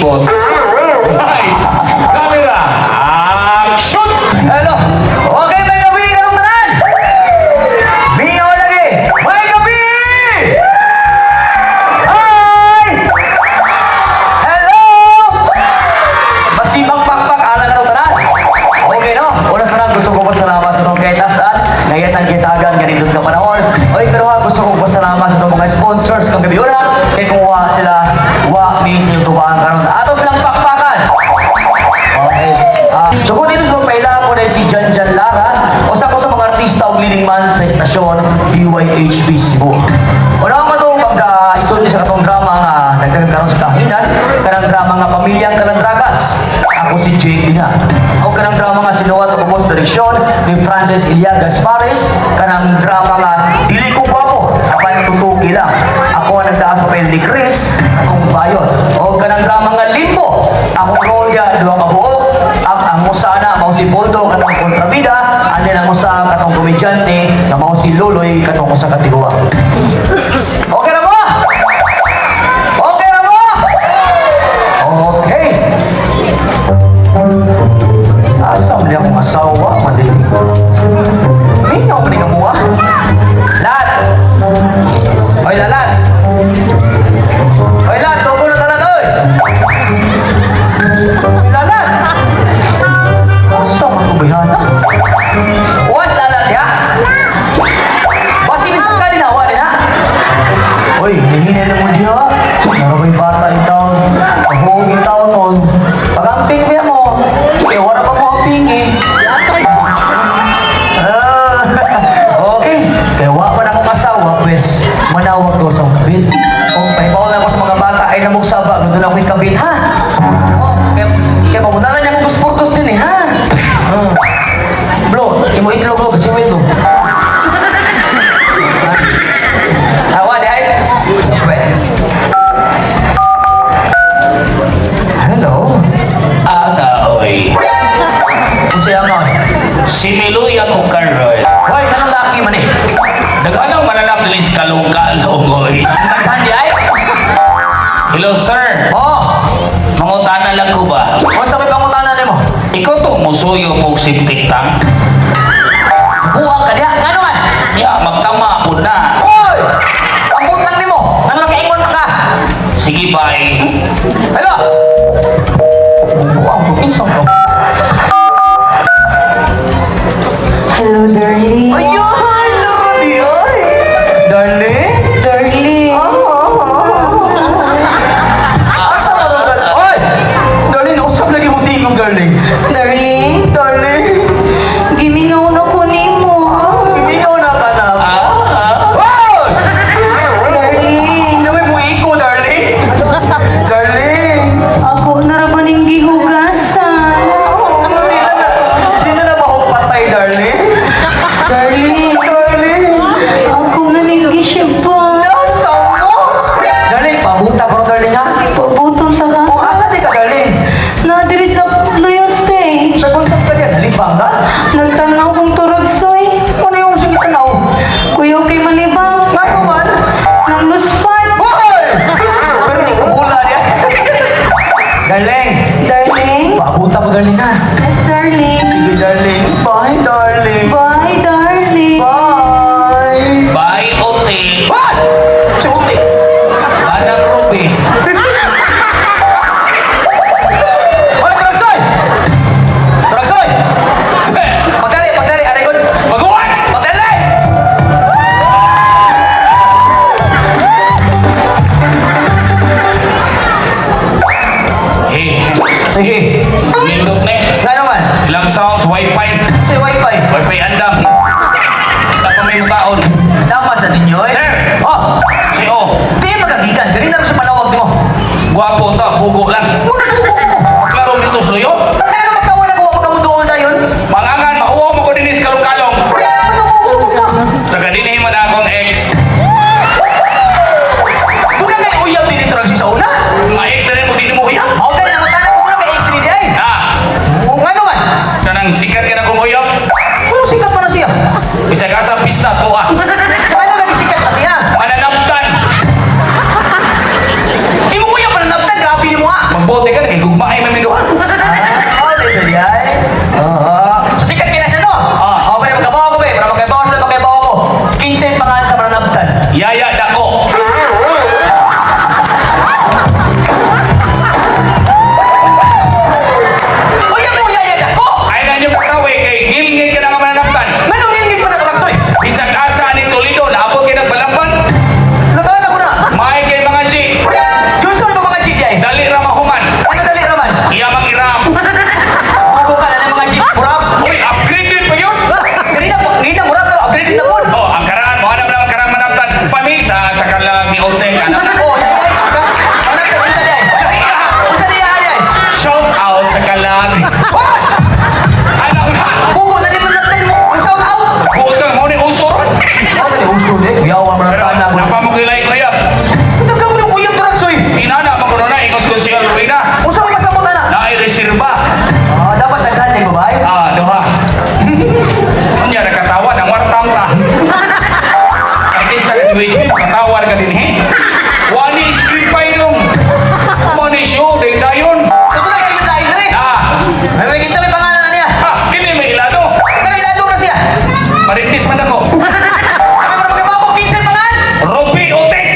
Palibot. Lights, camera, action! Hello! Okay, maayong gabii katong tanan! Mingaw lagi! Maayong gabii! Hi! Hello! Masipang pakpak, ara katong tanan! Okay, no? Una sa tanan, gusto ko pasalamat sa itong kahitasan na gitagan ganito nga panahon. Oy, pero ha, gusto ko pasalamat sa itong mga sponsors kang gabi una, kay kung wa sila, wa mi sa inyong tubaan karon. Ato silang pakpakan! Okay. Tungkol dito sa magpaila ko na si Jan Jan Lara, usa ko sa mga artista ug leading man sa istasyon DYHP Cebu. Una ko katong pagka-isulti sa katong drama nga nagdagan karon sa kahinan, kanang drama nga Pamilyang Kalandragas. Ako si Jake Lina. O kanang drama nga sinuwat ug ubos direksyon ni Francis Ilya Gaspares, kanang drama nga Dili Ko Gwapo, apan tutuki lang. Ako ang nagtaas sa papel ni Chris, akong bayot. O kanang drama nga Limbo, akong role ya duha ka buok, ang musana mao si Poldo katong kontrabida, and then ang usa katong komedyante nga mao si Luloy katong usa ka tiguang. Okay na ba? Okay na ba? Okay. Asa man akong asawa, madili. Mingaw man nga mua. Lat! Hoy, lalat! Hoy, lat! Sugo na talat, oy! Hoy, lalat! Asa man itong bayhana? What, lalat, ya? Basi ni sa kalinawa din, ha? Uy, hihinay na mo diha. Narabay bata in town. Mahuog in town nun. Pag-amping mo mo. Eh, wala pa mo amping eh. Ah, okay. Kaya wa pa na akong asawa, pues manawag ko sa kabit. O, pahibaw na ako sa mga bata ay namog saba, doon ako yung kabit, ha? Oh, kaya pamunta na niya akong guspurtos din eh, ha? Ah. Bro, imo itlog bro, kasi do. Awa, di ay. Hello? Aga, oy. Kung siya nga. Si Miloy ako karon. Hoy, kanang laki man eh. Nag-anong mananap dili sa kalong-kalong, oy. Daghan di ay. Hello, sir. Oh, Mangutana lang ko ba? kung sa may pangutana nimo. Ikaw to musuyo mo septic tank? Buang ka diha. Ngano man? Ya, magtama po na. Hoy! Ambot lang nimo. Ngano nakaingon pa ka? Sige, bye. Hello? Buang ko kinsa ko. Hello, darling. Ayun, lodi oy. Darling? Darling. Asa ka ba? Oy! Darling, usap lagi mo tingog, darling. Darling, Darling, gimingaw na ko nimo. gimingaw na ka na. Ah, Hoy! Darling, Naway mo iko, darling. Darling. ako na ra ba ning gihugasan? Hindi na na ba patay, darling? Darling, Darling. ako na ning gisyaban. Nasa mo? Darling, pabuta ko darling, ha? Pabuton ta ka. O, asa di ka, darling? Na diri sa Luyo stage. Sa konsep ka diyan, nalibang ka? Nagtanaw kong turagsoy. Ano yung sige tanaw? Kuyaw kay malibang. Ngano man? Nang luspat. Hoy! Pero di ko bula niya. Darling, Darling. pabuta ko, darling, ha? Yes, darling. Sige, darling. Bye, darling. Bye, darling. Bye. Bye, Ote. Bye! Si Uti. Anang Ruby. Hoy, Turagsoy! Turagsoy! Pagdali, pagdali, aray ko. Baguhan! Pagdali! Hey, Sige. nindot na eh. Nga naman. Ilang sounds, wifi. Sa wifi. Wifi andam. Kita pa may mutaon. Tama sa ninyo, eh. Sir! Oh! Si O, Di magagikan. Dili na rin sa panawag mo. gwapo ta, bugo lang. Muna bugo mo. Klaro dito sa luyo. Kaya na magtawa na kuha ka mo doon dayon. Mangangan, mauwaw mo ko dinis kalong-kalong. Ano ko ka? Saka dinhi man akong ex. Muna kay uyab din ito sa una. Mga ex na rin mo, dili mo uyab. Okay, nangutana ko muna kay ex ni ay. Ah, Nga naman. kanang sikat ka na kong uyab. Puro sikat pa na siya. Isa ka sa pista, tuwa. Ano lagi sikat na siya? Mananaptan. Imo uyab mananaptan, grabe ni mo ah. Magbote ka, Gugmaay man mi duha. Ah, dito diay. Oo. So sikat kina siya, no? Ah. Oh, pre, magkabaw ko, pre. Para magkabaw sila, magkabaw ko. Kinsay pangalan sa mananabtan. Yaya dako. Uy, ano, yaya dako! Ay na nyo kakawe kay gilngid ka na nga mananaptan. Nganong ingit pa na Taraksoy? Bisag asa ni Toledo, naabot kay nagbalampan. Nagkaan ako na. Maay kay mga G. Yun sa mga G, diay. Dali ra mahuman. Ano dali raman? Iya mang irap. Bago ka na ng mga G. Murap. Uy, upgraded pa yun. Kanina, kanina, murap, pero upgraded na po. Oh, ang karaan, mo hanap lang ang karaan manaptan. Pamisa sa kalag ni Oteng, anak. Oh, yay, yay. Mananabtan, unsa diay? Unsa diay, diay? Shout out sa kalag. Wah! Alam na. Bugo na ni mananabtan mo. Ang shout out! Buot ka, mo ni uso ron. Ano ni uso ni? Kuyaw ang Pero mananabtan na. napa mo kilay klayap. Taga mo ng uyab, Taraksoy. Inana mo kuno na ingos konsyel Rowena. Unsa may masamot na? Naay reserba. Ah, dapat daghan ni babae. Ah, duha. Unya nakatawa nang wartang ta. Artista ka ni makatawar ka din he. Wani script pa yung. Wani show day dayon. So, ito na kayo yung lain rin. Ah, May kinsa may pangalan na niya. ha, kini may ilado. Kana ilado na siya. Maritis man ako. Kami para magkabaw kinsa pangalan. Ruby Otek.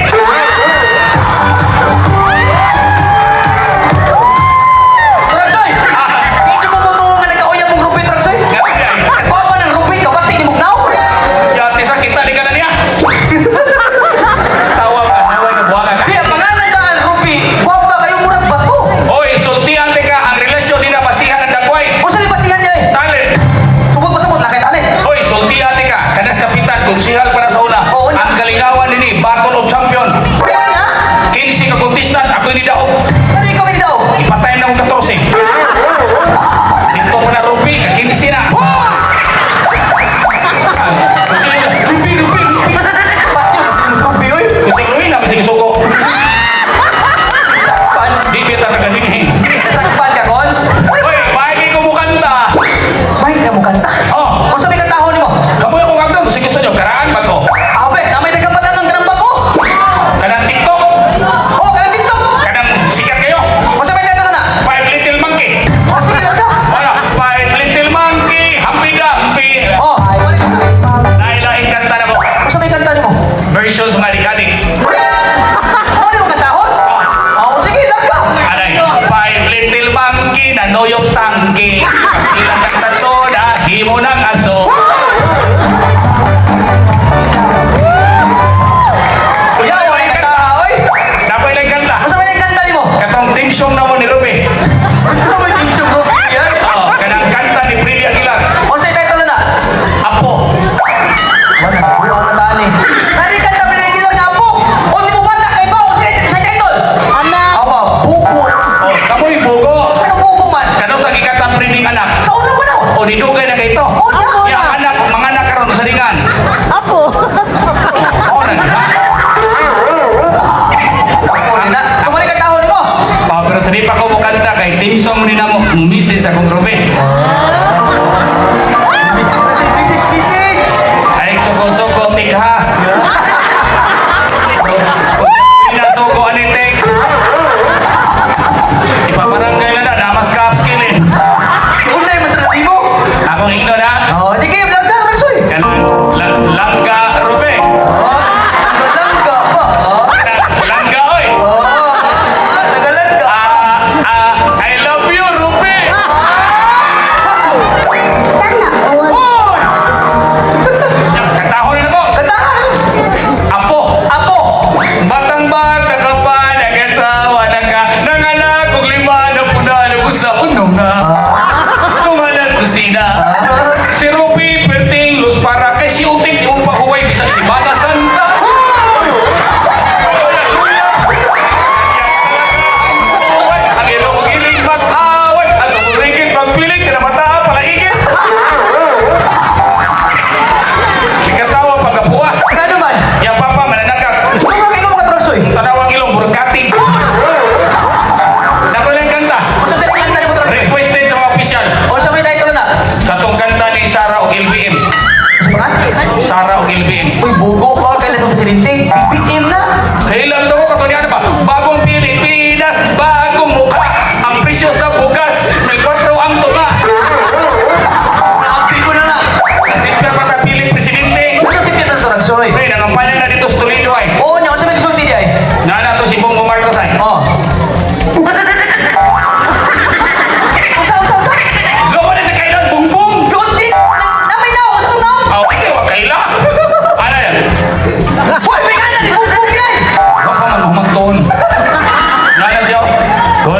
Traksoy! Ah. Medyo mo mo nga nagkauyab mong Ruby, Traksoy. Grabe ay. Nagpapa ng Ruby, kabati ni Mugnaw. Yati sa kita ni ka na niya. Tawa ka.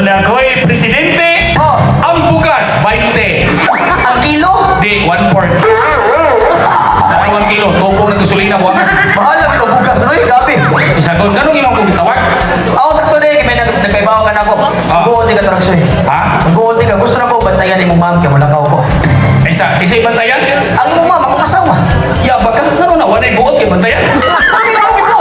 Kung ako'y presidente, Oh. ang bugas, 20. Ang kilo? Di, 1/4. 2 kilo, tubo ng gasolina, buwan. Mahal lang ito bugas, Roy. Grabe. Isagon, ganun imong kong gitawag? Ako sakto na eh, may nagkaibaw ka na ako. Ah. Buot ka, Traksoy. Ha? Buot ka. Gusto na ko bantayan imong ma'am kaya mulakaw ko. Ay, sa, isa bantayan? Ang imong ma'am, akong asawa. Ya, baka, ano na, walay buot kay bantayan? Bakit ako gito?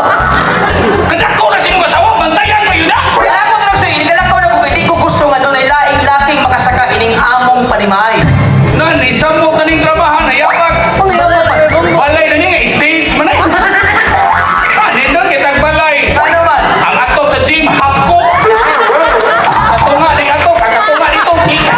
Kadako na si mong asawa, bantayan pa yun na! Kaya ako, Traksoy, inigalakaw na ko kay di ko gusto nga doon ay laing laking makasaka ining among panimay. Nan, isamot na ning trabahan, hayabag. Ano yan man? Balay na niya, stage man ay. Ah, nindot kitang balay. Ano man? Ang atok sa gym, hapko. Katunga ni atok, ang katunga nito, ika.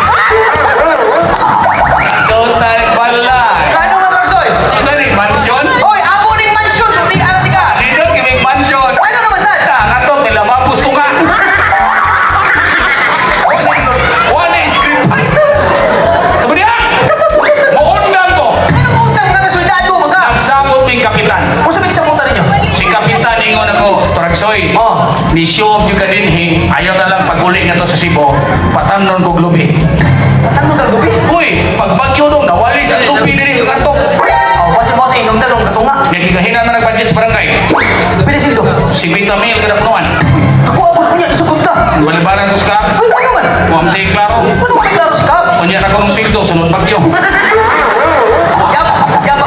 Total balay. Ano man, Traksoy? Isa ni mansion? Hoy, amo ning mansyon, so di ano di ka? Nindot kami mansion. Ano naman sad? Ang atok, nilababos ko nga. Wala script. Sabi niya, maundang ko. Ano mo utang nga soldado mo ka? Ang samot ning kapitan. Unsa may samutan ninyo? Si Kapitan ingon ako, Toragsoy, Oh. ni show yung ka dinhi, ayaw na lang pag-uli nga to sa Cebu, patamnon kog lubi. Patang mo kag lubi. Uy, pag bagyo dong, nawali sa lubi dinhi kag atok. Oh, basi mo sa inom ta dong katunga. Nagigahina na nagbudget sa barangay. Pila sildo. 50 mil kada punuan. Ako abot mo niya isugod ka. Wala barang ko sa Uy, ano man? Huwag sa klaro. Ano man klaro si Kap? Unya na ko ng sweldo, sunod bagyo. Yap, yap.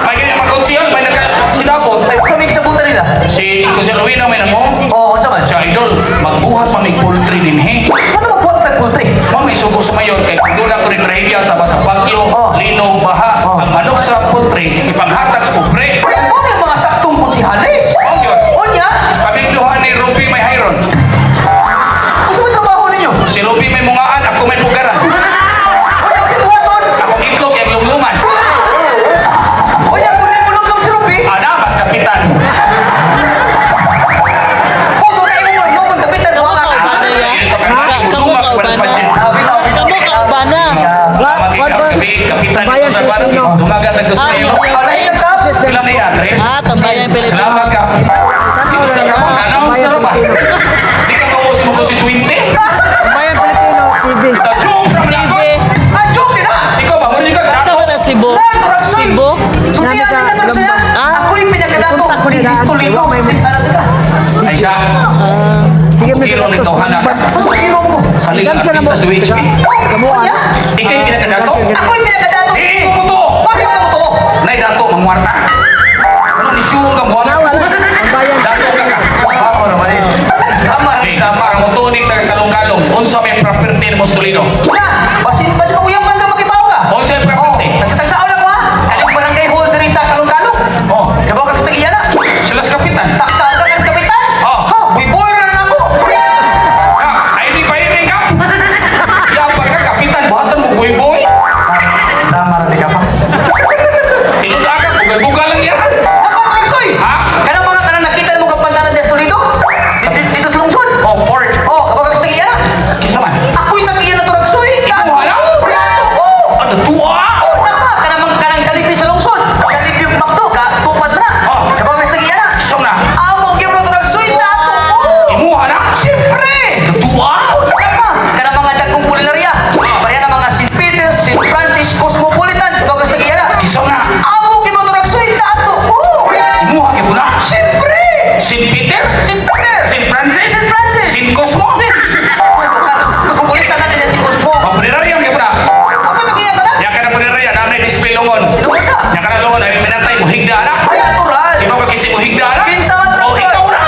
May ganyan magkonsiyon, may nagka sinabot. Ay, unsa may sabutan nila? Si Konsel Rowena may namo. Oh, unsa man? Siya idol, magbuhat pa may poultry dinhi. Ano magbuhat kag poultry? Mao may sugo sa mayor kay kung doon ako ni trahedya sa basa bagyo, Oh. linog, baha, Oh. ang manok sa poultry, ipanghatag sa pobre. Ano yung mga saktong konsihales? Mao yun. Unya, Kaming duha ni Ruby may hayron. unsa may trabaho ninyo? Si Ruby may mungaan, ako may pugaran. Unya, unsa buhaton? Akong itlog yung lumluman. Unya, kung may kulong si Ruby, Ana, mas kapitan. puto na imong no pagkapitan mo nga. Kaubana ya. Ito ka na, Kamu dumak, kaubana. budget. Abi, abi. Kamu kaubana. Kapitan Bayan dito sa barang, Pilipino. dumagat ang gusto Ah, niyo. yun. Wala yung kap. Ilan na yan, Tres? Ah, tambayan Pilipino. Salamat ka. Dito na ka mo, announce na ba? Di ka mausin mo constituente? Bayan Pilipino TV. The Jew from Lagos. Ah, joke na. Ikaw ba? Muna ka, dato. Asa ba na Cebu? Ay, Cebu? Sultihan ka, Traksoy. Ah. Ako'y pinagkadato. Punta ko nila. Dito lito. Ano ka? Ay siya, Sige, Kiro ni Tohana. Ano hero mo? Saling artista sa UHP. Kamuan. Ika'y pinakadato? Ako'y pinagkadato. Eh, ikaw mo to! Bakit ka mo to? Nay, dato, mangwarta. Ano ni Siyong ka mo? Nawala. Ang bayan. Dato ka ka. Ako naman eh. Tama rin, Eh, tama. para mo tunig taga kalong-kalong. Unsa may property ni Mostolino? Na, basin basin ko yung man ka makipaw ka. Unsa may property? Tagsa-tagsaon lang mo ha. Kanang barangay hall diri sa Kalong-Kalong. Oh, Kabaw ka gusto iya na. sila sa kapitan. Takta ka ka sa kapitan. Oh. Ha, buiboy na na ako. Ka, ay di pa rin ka. Yabag ka, kapitan. Buhatan mo, boy-boy. Tama rin ka pa. Tinuda ka, bugal-bugal lang yan. Ako, Traksoy! Ha? Kanang mga kanang nakita mo kang pantalan sa Toledo? Dito, dito sa lungsod. Oh, port. Oh, kabaw ka gusto iya na. Kinsa man? Ako'y nag-iya na Traksoy. Ikaw, hala? Oo. Ano, tuwa? Oh, tama. Kanang kanang Jollibee sa lungsod. Jollibee yung McDo, ka tupad na. Oh. Kabaw ka gusto iya na. So na, Amo gyud mo Traksoy, dato ko. imuha na. Siyempre! Tuwa? Tama! Kanang mga dagkong kulinarya. Pareha na mga St. Peter, St. Francis, Cosmopolitan. Bagas lagi yan. Kisaw na. Amo gyud mo Traksoy, dato ko. Imuha kay na. Siyempre! St. Peter? St. Peter! St. Francis? St. Francis! St. Cosmo? Total, Cosmopolitan natin yan si Cosmo. Oh, punerarya kay na. Ako nagiya ka na? Ya ka na punerarya, na may display longon. Tinuod na. Ya ka na longon, ay minatay mo higda na. Ay, natural. Di ba ka kisi mo higda na? Kinsa man, Oh, Traksoy? ikaw na.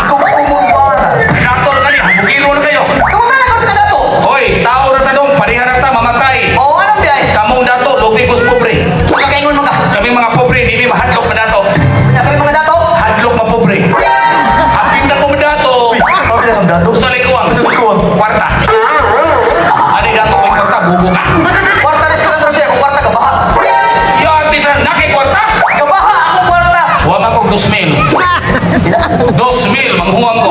Ikaw mas umurwa. Dator ka niya, bugiro na kayo. Kamusta na sa kadato? Hoy, tao ra tanong, pareha ra ta mamatay. Oo, anong biyay? Kamong dato, lupi kos pobre. Magkakaingon mo ka. Kami mga pobre, di mi mahadlok pa dato. Kanya kami mga dato. Hadlok pa pobre. Hapit na po dato. Kami ang dato. Sa likuang. Sa likuang. Kwarta. Ani dato may kwarta, bubo ka. Kwarta rin sa kanto siya, kung kwarta gabaha. Yati sa naki kwarta. Gabaha akong kwarta. Wa man ko 2,000. 2,000 manghuam ko.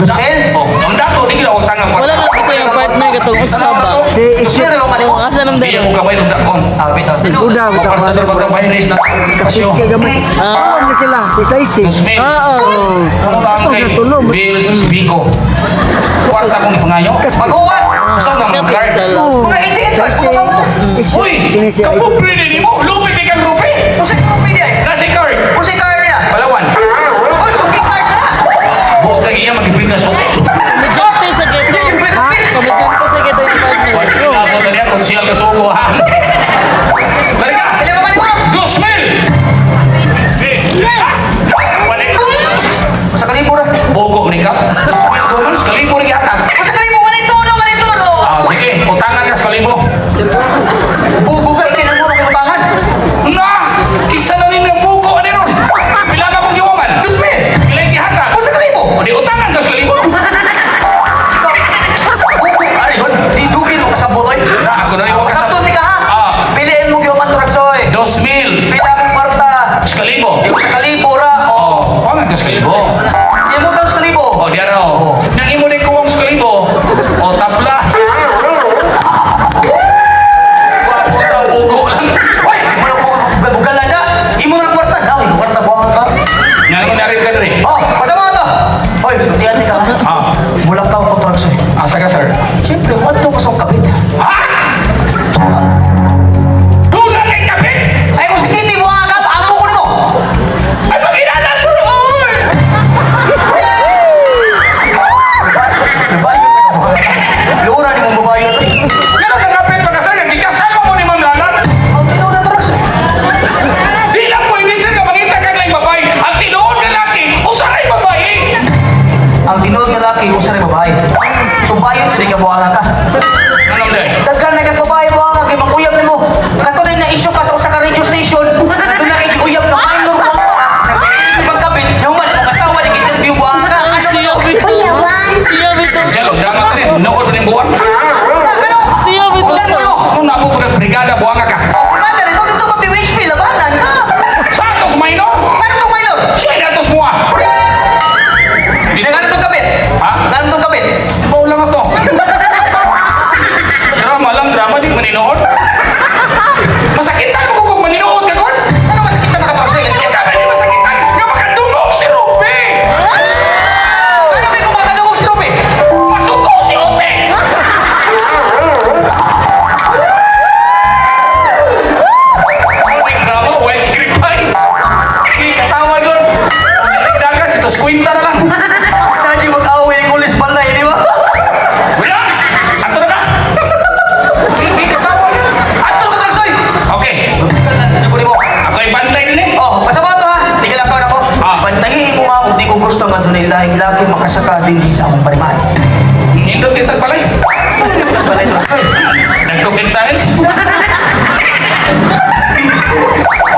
2,000? Oh, ang dato di gid ako tangang Wala kwarta. na ito yung partner. Katong usa ba? Si Isyo. Pero man mo. Oh, asa nang Hindi daro? mo kamay ng dakon. Ah, bitaw. Buda, bitaw. Maparsador ba kang bahiris na Kapit kay gamay. Ah. Tulom na sila. Si Saisi. 2,000. Oo. Ano lang Ito kay sa tulom. bills sa Biko. Kwarta kong ipangayo. Maghuwat. Gusto nga mga Kapit card. sa love. Oh. Mga ATM card. Saisi. Isyo. Uy! Kini siya. Kapobre ni mo! Lupit ni kang rupi! Usa ka rupee niya. Nasi card! Usa card niya. Palawan. Uy, suki card na. Buot lagi iya magipintas okay. Komedyante sa ghetto. Komedyante sa ghetto yung partner. Wala na po niya kung siya kasugo ha. Balik ka! Ilan ba man mo? 2,000! Eh, ah! Balik! Usa ka libo ra. Bogo ni ka. 2,000 ko man, kalibo rin yata. Usa ka libo walay suno, walay suno. Ah, sige, utangan ka sa kalibo. Bugo ka ikinan mo ng utangan. Na! Kisa na rin ng buko, ano ron? Pila ka kong giwaman? 2,000. Pila yung gihatag? Usa ka libo. O di utangan ka sa kalibo. Bugo ari gon. Di dugin mo kasabot oy. Na, ako na rin wag Kasabot ni ka ha. Ah. Piliin mo gyud man Traksoy. 2,000. Pila akong kwarta. Sa kalibo. Di usa ka libo ra. Oh, kuwangan ka sa kalibo. Di mo daw sa libo. O, di araw. Nang imo din kuwang sa kalibo. O, tabla. Wapo ta, bugo lang. Uy, mo na po bugal na. Imo na kwarta. Daw, imo kwarta buwangan ka. Nang imo narip ka diri. Oh, pasama to. Hoy, sultian ni ka. Ha? Ah, Mulakaw ko Traksoy. asa ka, sir? Siyempre, kwanto ka sa kapit. Ha? Doon kay kapit! Ay, kung si Titi buwangan ka, amo ko nimo. Ay, pag-inala, sir! Oy! Babae ka buwangan. Lura ni mong babae to. Yan ang nangapit pa ka, sir. Gikasal mo ni Ma'am Lalat. Ang tinuod na Traksoy. Di lang pwede, sir, nga mangita kag laing babae. Ang tinuod nga laki, usahay babae. Ang tinuod nga laki, usa rin babae. So, bayo, dili ka buwangan ka. Anong day? Daghan na kag babae buwangan kay manguyab nimo. Kato na issue ka sa usa ka radio station. Kadto na kay giuyab na minor buwangan ka. Nag-interview pagkabit, nahuman imong asawa nag interview buwangan ka. Ano Siya to? bitaw. Siya bitaw. Siya, drama ka rin. Nood pa rin buwang. Ano? Siya bitaw. Utan mo. Ano na ako pagka brigada, buwang ka. Brigada dito dito pa PHP labanan ka. Sa atos minor? Ano tong minor? Siya na atos mo ah. Nagano tong kapit? Ha? Nagano tong kapit? Baw lang ito. Drama lang, drama. Di maninood. Masakitan mo kung maninood ka, God. Ano masakit na makatorse? Kasi sabi ni masakitan, nga makadungog si Ruby. Ano may kumakadungog si Ruby? Masuko si Ote. Drama, West Script pa eh. Hindi, katawa yun. Dagas, ito, squinta na lang. Nandiyo mag-away ni Kulis Balay, di ba? Wala! Ato na ka! Hindi, katawa yun. Ato ka Traksoy! Okay, Nandiyo ko nimo. ako'y bantay din eh. Oh, pasama to ha. Tigil ako na ko. Ah. Bantayi mo ha, kung di ko gusto nga dunay laing laki makasaka din sa akong parimahe. Hindot kitag palay. Balay Traksoy. Nagtukit tiles.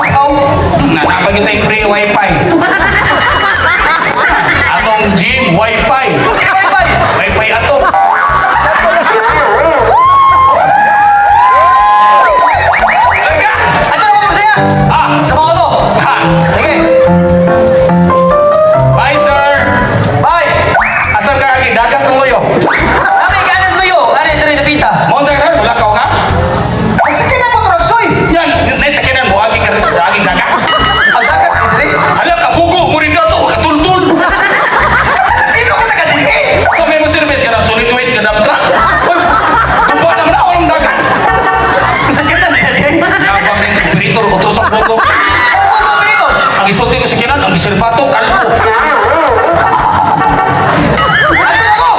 Aw, Nanapag kita yung free wifi. Atong gym, wifi. bye bye. Wifi ato. Talaga? Ato na ko masaya. Ah, Sama ko to. ha. Sige. Bye, sir. Bye. Asan ka kagi? Dagat ng loyo. Kami ganan tuyo. Ganan diri napita. Mohon sa sir, wala ka ka? Ay sige na po Traksoy. Yan, nasa kinan mo, agi ka agi dagat. Ang dagat ni diri. Hala, kabugo, mo rin dato, katultul. Dito ka taga diri. So may mo service ka ng solid waste ka dump truck. Uy, kumba naman ako ng dagat. Sakit na diri. Yabang ng operator, otro sa bugo. Ano ko dito? Ang isulti ko sa kinan, ang isilpato, kalbo. Ato ako.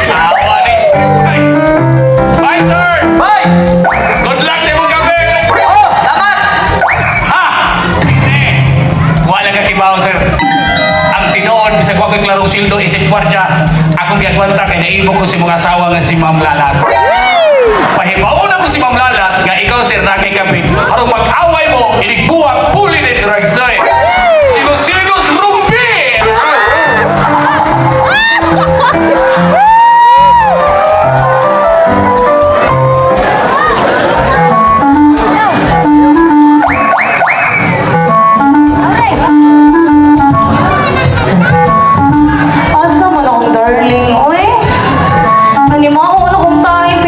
Awa ni Bye. Bye, sir. Bye. Good luck sa imong gabi. Oh, lamat. Ha! Hindi. Wala ka kibaw, sir. Ang tinuod, bisag wa ko'y klarong sildo, isip gwardya, akong giagwanta kay naimo ko si mga asawa nga si Ma'am Lalat. Pahibaon na mo si Ma'am Lalat nga ikaw sir na kay kapit. Harong mag-away mo, inigbuwag, puli ni Dragsoy. Sinos-sinos rumpi! Asa man akong darling, oy? Nanimao na kong tayo.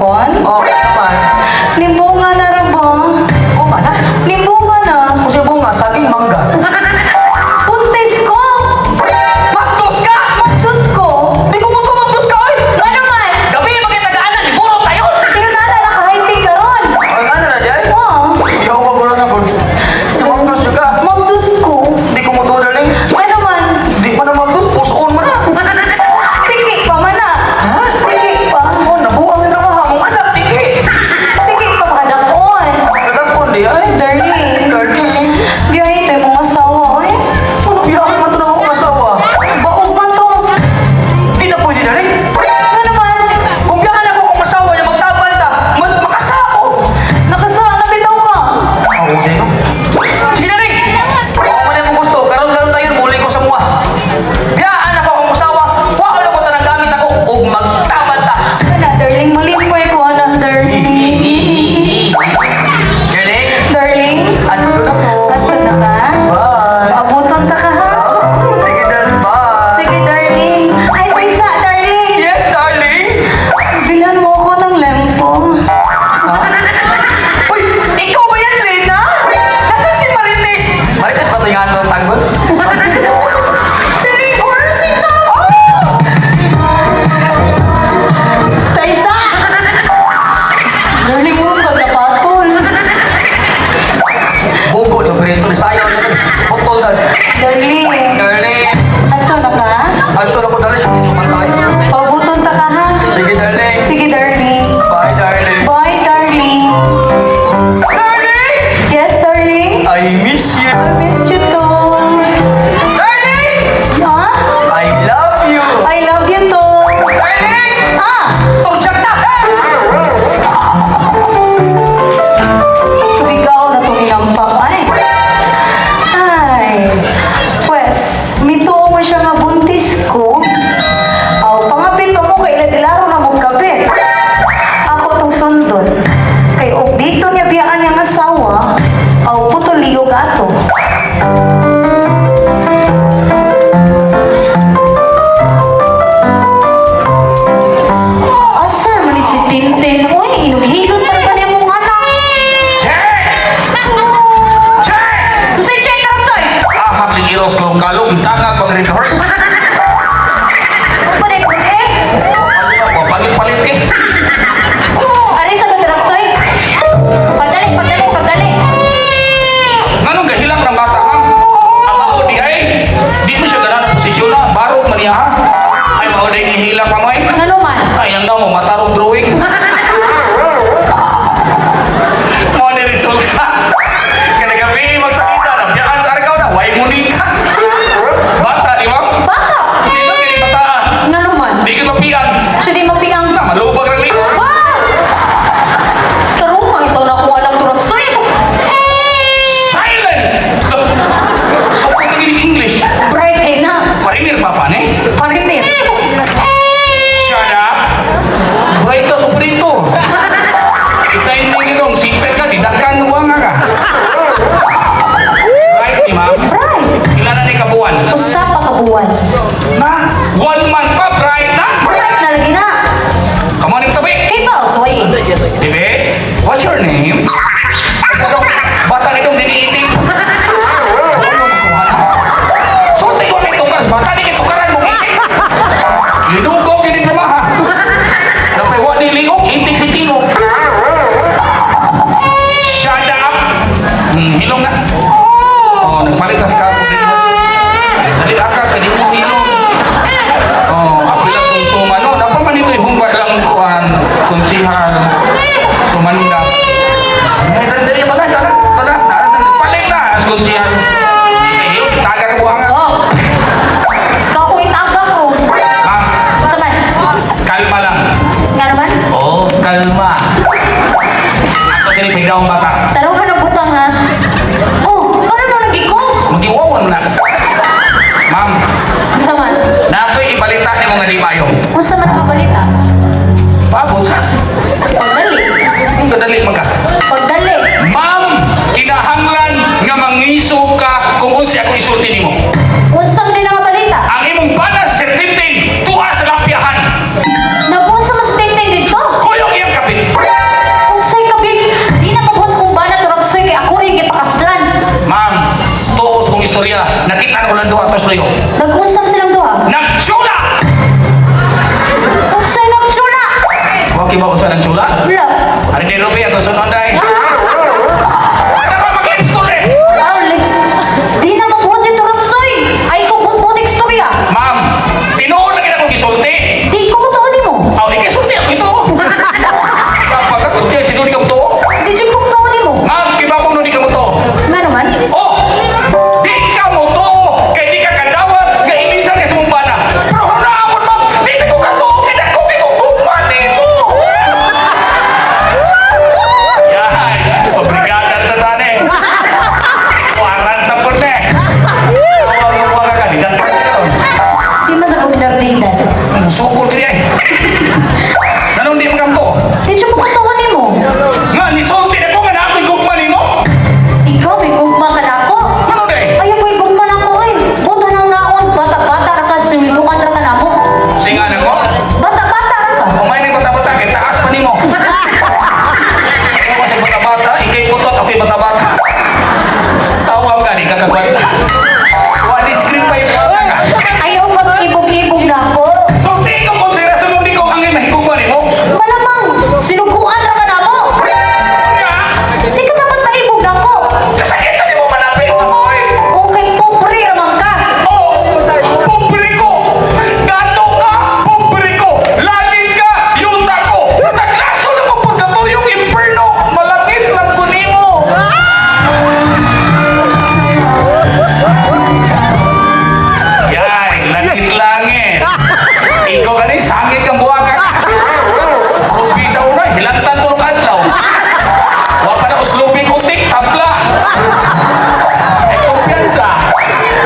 Karon? Oh, naman. Nimbunga na ra ba? Oh, mana? Nimbunga na. Kasi bunga, saging mangga. Buntis ko! Magdos ka! Magdus ko! Di ko mo magdos ka, oy! Ano man? Gabi, magkitagaanan, liburo tayo! Tingnan na na nakahinti karon. Ay, ano na, di ay? Oh, Ikaw ka pala na, bro. Magdos ka. magdus ko. Di ko mo to, darling. Ano man? Di pa na magdos, pusoon mo na. Tiki pa man na. Ha? Tiki pa. Oh, nabuang na naman among anak, tiki. Tiki pa makadakon. Nagakon, di ay? Darling, Darling, biyahe ito yung mga asawa, oy. ano biyahe man to na akong asawa? Baog man to. Di na pwede, darling. Ano man? Kung biyahan ako kung asawa niya, magtabal ta, mas makasao. Nakasala bitaw ka. Ako din, no? Sige, darling! Ako man yung gusto, karon-karon tayo, muli ko sa mua. Biyaan ako akong asawa, wa ko na ko tanang gamit ako, ug magtabal ta. Ano, darling, malimpoy ko, anak, darling. Darling, Darling, andito na po. ato na ka? Bye. Abuton ta ka, ha? Sige, darling, bye. Sige, darling. Ay, Tisa, darling! Yes, darling! Bilhan mo ako ng lempo. Uy, ikaw ba yan, Lena? Nasaan si Marites? Marites ba ito yung ano ng tanggol? Oh! Taysa! Darling mo, pagkapatol. Bogo, di ba ito? Sayaw na ito. Putol sa... Darling, Darling! ato na ka? Anto na ko, darling. Sa medyo tayo. Pabuton ta ka, ha? Sige, darling. Sige, darling. Bye, darling. Bye, darling. Darling! Yes, darling? I miss you. I missed you too. Darling! Ha? I love you. I love you too. Darling! Ah! Turjak na! Tubigaw na itong inampak. Ay. Ay. Pwes, mituo mo siya nga buntis ko. Aw, pangapit pa mo kay iladilaro na mong kapit. Ako tong sundon. Kay og dito niya biyaan niyang asawa, aw putol liog ato. Asar man ni si Tintin. Uy, inughilot pa ba niya mong anak? Check! Check! Usay check karon soy. Ah, habling iros kong kalong, itangag pang red horse. Huwag pa na eh. Papalit-palit eh. Ari sa gatarang soy. Pagdali, pagdali, pagdali. Nganong gahilak ng bata, ma'am? Ang mao di ay, di mo siya ganahan ang posisyon na, barog man niya ha. Ay, mao di gihilak pa mo ay. Ngano man? Ay, ang mo, matarong drawing. Mao ni resulta. Kanagabi, magsakita na, biyaan sa arkaw na, way muning ka. Bata, di ba? Bata. Di ba kini bataan? Ngano man? Di ka mapian. Siya di mapiang. Na, malubag ang ligo. Wow! Tarong ito na kung alam turang soy. Silent! So, kung English, Bright eh na. parinir pa pa, ne? Parinir. Shut up! Bright to, suprito. Itayin mo itong sipet ka, didakan uwang ka. Right, di ma'am? Bright. Ilan na ni kabuan? Usa pa ka buwan. Na, 1 month pa, bright na! Bright na lagi na. Come on, tabi! Kay ba soy? Bebe, what's your name? Asa daw, bata nitong diniitik. Ano makuha na? Sulti ko ni tukas, bata ni tukaran mong itik. Linugo gini dramaha. Napay wa ni liog, itik si Tino. Shut up! Hilong na. Oh, nagpalit na sa kapo din. Dali akak, kini mo hilong. Oh, ako lang sumsuma no. Dapat man ito humba lang kuan konsihal sumanda. Ay, dali dali tala tala tala tala palit na as konsihal. Eh, taga ko ang Oh. Ikaw kung itaga ko. Ma'am, Unsa man? kalma lang. Ngano man? Oh, kalma. Ako sila pigdaw ang bata. Taraw ka ng butang ha. Oh, ano mo nagiko? Magiwawan na. Ma'am, Unsa man? nato'y ibalita ni mga di mayo. Unsa man ka balita? Paabot sa. Pagdali. Kung kadali man ka. Pagdali. Ma'am, kinahanglan nga mangiso ka kung unsa ako isulti nimo. Unsang din ang balita? Ang imong bana sa Sir Tintin, tuwa sa lapyahan. Nabuon sa mas tintin dito. Kuyong iyang kapit. Ano ni Ruby, ato sunod ay. Ano mag-lips to lips? Ah, lips. Di na mabuhat ni Turatsoy. Ay ko buot istorya. Ma'am, tinuod na kita kong gisulti. Di ko mo tuon nimo. Aw, ikisulti ako ito. Kapag sulti ay sinuri kang tuo. Di jud ko tuon nimo. Ma'am, kibabong nun di ka mo to. Nga naman. Oh! Di ka mo tuo! Kay di ka kadawat, kay ibisan ka sa mong bana. Pero hunaon, ma'am, di sa ko katuo, kay dako kay kong gumani mo. Yan, obrigada sa tani. 40 po na. Tawa mo ka ka, di ka. Di man sa kuminardidan. Sukol ka ay. Nanong di mo kamto? Di jud ko tuon nimo. Nga, nisulti na ko nga na ako'y gugma nimo. Ikaw may gugma ka na ako. Ano day? Ayaw ko'y gugma na ako eh. Buto nang naon, bata-bata ra ka, sinilukan ra ka namo. Singa na ko? Bata-bata ra ka. Umay ng bata-bata, kay taas pa nimo. Ikaw kasi bata-bata, ikay putot, ako'y bata-bata. Tawa ka, di ka kagwanta. Wa di screen pa yung bata ka. Ayaw pag-ibog-ibog na ako. So, di ka konsidera mong di ko ang mahigugma nimo. Malamang, sinuguan ra ka namo. Nga, Di ka dapat maibog na ako. kasakit sa nimo manapit mo, boy. Okay, pobre ra man ka. Oh, pobre ko. Dato ka, pobre ko. Langit ka, yuta ko. Taglaso na mo pagkatuyong imperno. Malangit lang ko nimo. Yan, langit-langit. Ikaw ka ni, sangit kang buwaka. Rubi sa una, hilantan tulong adlaw. Wa pa na uslubing utik, tabla. Ay, kumpiyansa.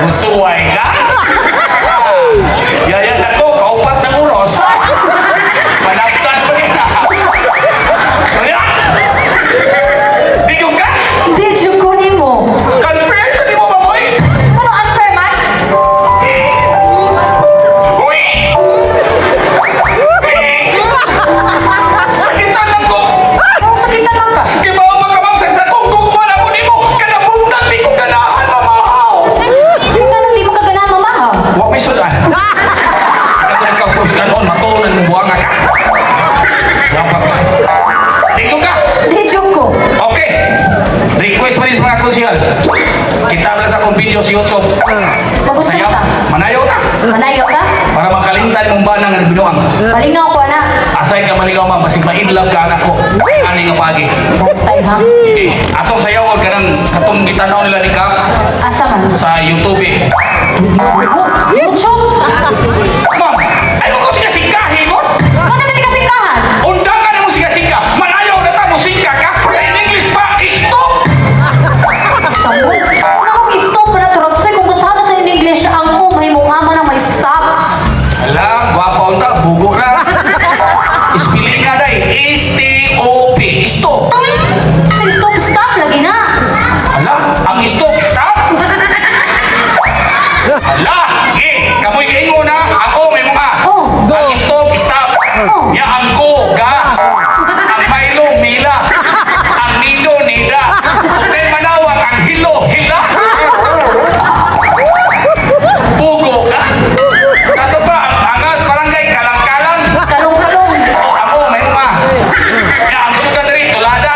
Musuway ka? Ah, yaya na ko, kaupat ng uros. Manaptan pa niya. Kaya, di ko ka? Di jud ko nimo. Confirm sa di mo, mamoy? Ano unfair man? Uy! Uy! Sakitan lang ko! Ang sakitan lang ka. Kibaw ba ka, ma'am? Sa dakong gugma na ko nimo! Kanabuntag di ko ganahan, mamahaw! Di ka nang di mo kaganahan mamahaw. Wa may sudan. Ako nagka-push ka noon, matulan mo buwanga ka. Dapat ka. Tingko ka! Di jud ko. Okay. Request mo rin sa mga konsyal. Kita na sa akong video sa YouTube. Magusto Sayaw. ka. Manayaw ka. Manayaw ka? Para makalimtan mong banang nga binuang. Malingaw ko ana. Asay ka maligaw ma'am, basig ma-inlove ka anak ko. Ani nga pagi. Bantay ha. Eh, atong sayaw og kanang katong gitanaw nila ni Kap Asa man? sa YouTube eh. YouTube? Ma'am, ayaw ko siya sikahin ko. Ano naman ka sikahan? Undangan na mo siya sika. Manayaw na ta mo sika ka. Sa in English pa, stop! Samot. Ano kung stop na turotsoy kung basahan na sa in English ang o may mong ama na may stop. Ala, gwapa unta, bugo na. Ispili ka day. S-T-O-P. Stop. Sa stop stop lagi na. Ala, ang stop, stop. Ala, eh, kamoy kaingo na. Ako, may mga. Oh. Ang stop, stop. Oh. Ya, ang go, ga. Ang Milo, Mila. Ang Nido, Nida. Kung manawag, ang Hilo, Hila. Bugo ka. Sa to pa, ang angas, barangay, kalang-kalang. Kalong-kalong. Oh, ako, may mga. Ya, ang sugar diri, tulada.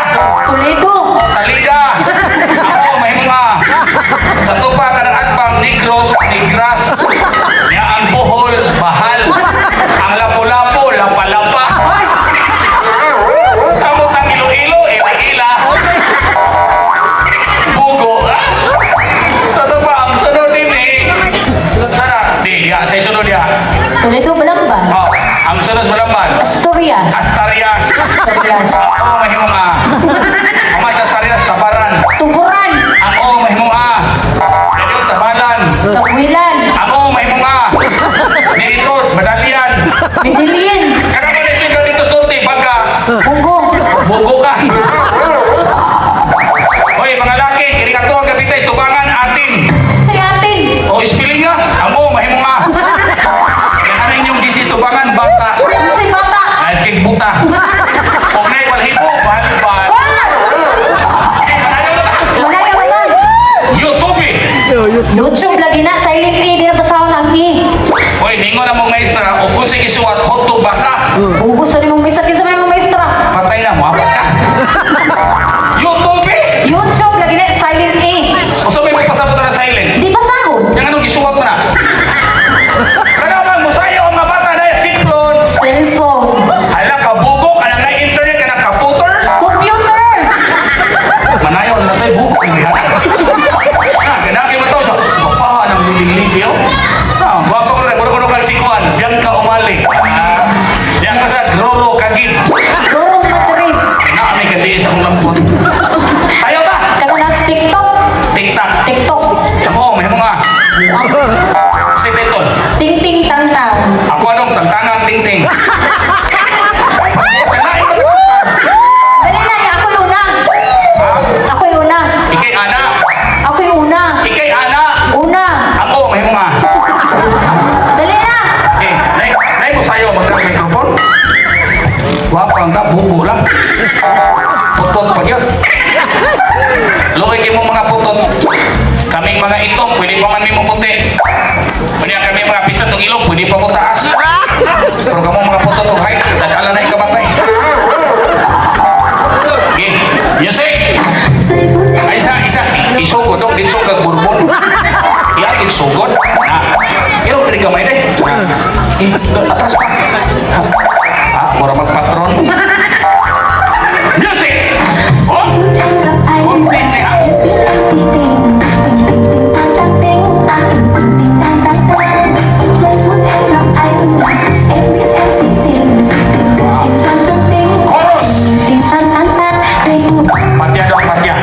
YouTube eh! YouTube lagi na silent A. O so may magpasabot na silent. Di ba sahod? Yang anong gisuwat mo na? Kaya man, musayo ang mga bata na simplon. Cellphone. Ala, kabugok, alam na internet, ka na computer. Computer. Manayaw na tayo, bugok. Ang lihat. Ah, ganaki mo to siya. Mapaha ng libing-libyo. Ah, wako ko rin, mura ko nung sikuan. Bianca Umali. Ah, Bianca sa Roro Kagid. Roro Madrid. Na, may kandi sa akong lampon. Sayo ta! Kana na sa TikTok. Tiktak. TikTok. Oo, may mga. Kasi title. Ting ting tang tang. Ako anong tangtangang tingting. Kanain mo. Dali na, ako yung una. Ha? Ako yung una. Ikay ana. Ako yung una. Ikay ana. Una. Ako, may mga. Dali na. Eh, nay, nay mo sayo magkang microphone. Wapo ang ta, buko lang. Putot pag yun. Luoy kay mo mga putot. Kaming mga itom, pwede pa man may maputi. Pwede ang kami mga pista tong ilong, pwede pa mo taas. Pero kamo mga putot og height, dadala na ikamatay. Okay, music! Ay, isa, isa, isugod, dong, dito kag bourbon. Iatid sugod. Ah, pero diri gamay day. Eh, doon, atras pa. Ha, ah, mura magpatron. Music! Oh! Buntis ni ha. Chorus! Patya daw, patya.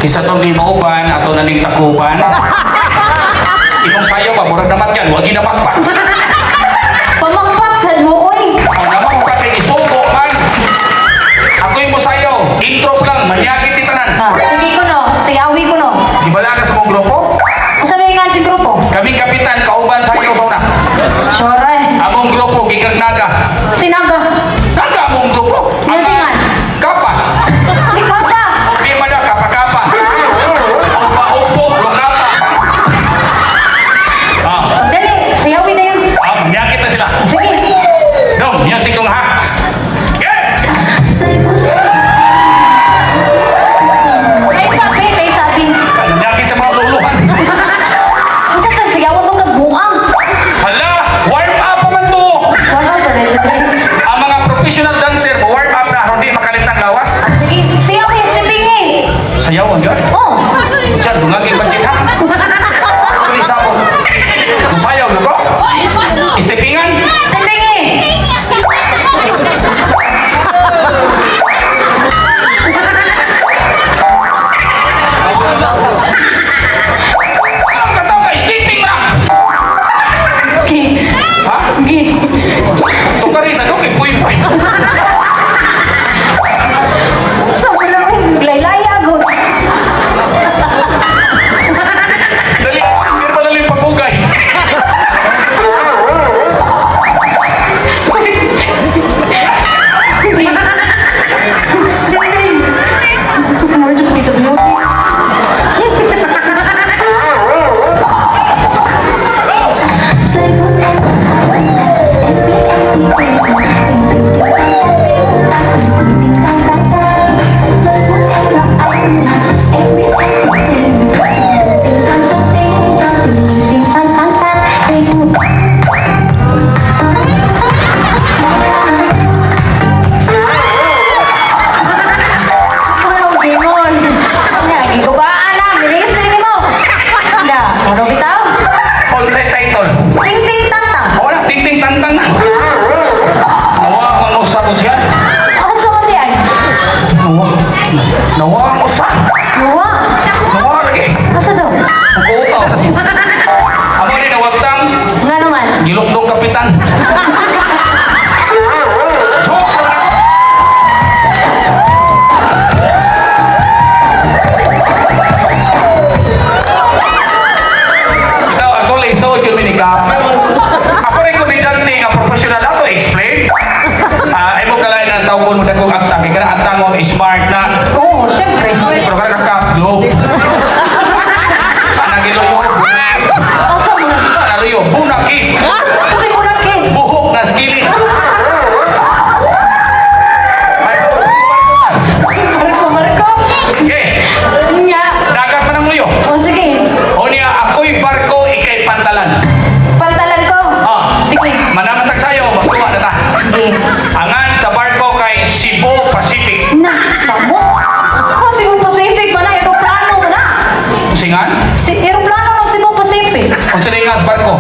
Kisa tong di mauban, ato na ning takuban. Imong sayo ba, murag namat yan, wagi na magpa. Pamakpak sad mo oy. Ang naman pa kay isugo man. Ako'y mo sayo, intro lang, manyagit ni tanan. Ah, sige ko no, sayawi ko no. Di ba ka sa mong grupo? Unsa may nga si grupo? Kaming kapitan, kauban sayo sa una. Choray. Among grupo, gikag naga. Sinaga. Naga among grupo. Sinasingan. Kapa. Si Kapa. Di man na kapa-kapa. Upa-upo, lukapa. Ah, Dali, sayawi na yun. ah, manyagit na sila. Sige. Dong, music kong ha. Yeah! Kay sabi, kay sabi. Manyagit sa mga luluhan. Unsa ka sayawan mo kag buang? Hala, warm up pa man to. Wala pa rin. Ang mga professional dancer, warm up na, hindi makalitang lawas. Sige, sayawi stepping eh. Sayaw ang yun. Oh. Diyan, dungagin budget ha. Ano isa mo? Sayaw, luko? Istepingan? Stepping eh. Ang kataw ka, sleeping na! Gi. Ha? Gi. Tukari sa dong, ipuy pa. Sa wala ko, laylaya ko. Dali, pero malalim pagugay. More to PWD. Anong gingon? Nga, gigubaan na. Bilis na mo. Na, ano bitaw? On set title. Ting ting tang tang. Wala, ting-ting tantang na. Nawa ang usa ko siya. Asa man di ay? Nawa. Nawa ang usa. Luwa. Nawa lagi. Asa daw? Ang kuutaw. Amo ni nawagtang Nga naman. gilukdong kapitan. Joke lang. Ikaw, ako lang so yun minikap. Ako rin komedyante nga professional ako explain. Ah, ay mo kalain ang tawgon mo dagkong agtang. Kaya ang tangon smart na. Oo, syempre. Samot. Kung Cebu Pacific man na, aeroplano man na. Singan? Si aeroplano ng Cebu Pacific. Unsa na nga sa barko?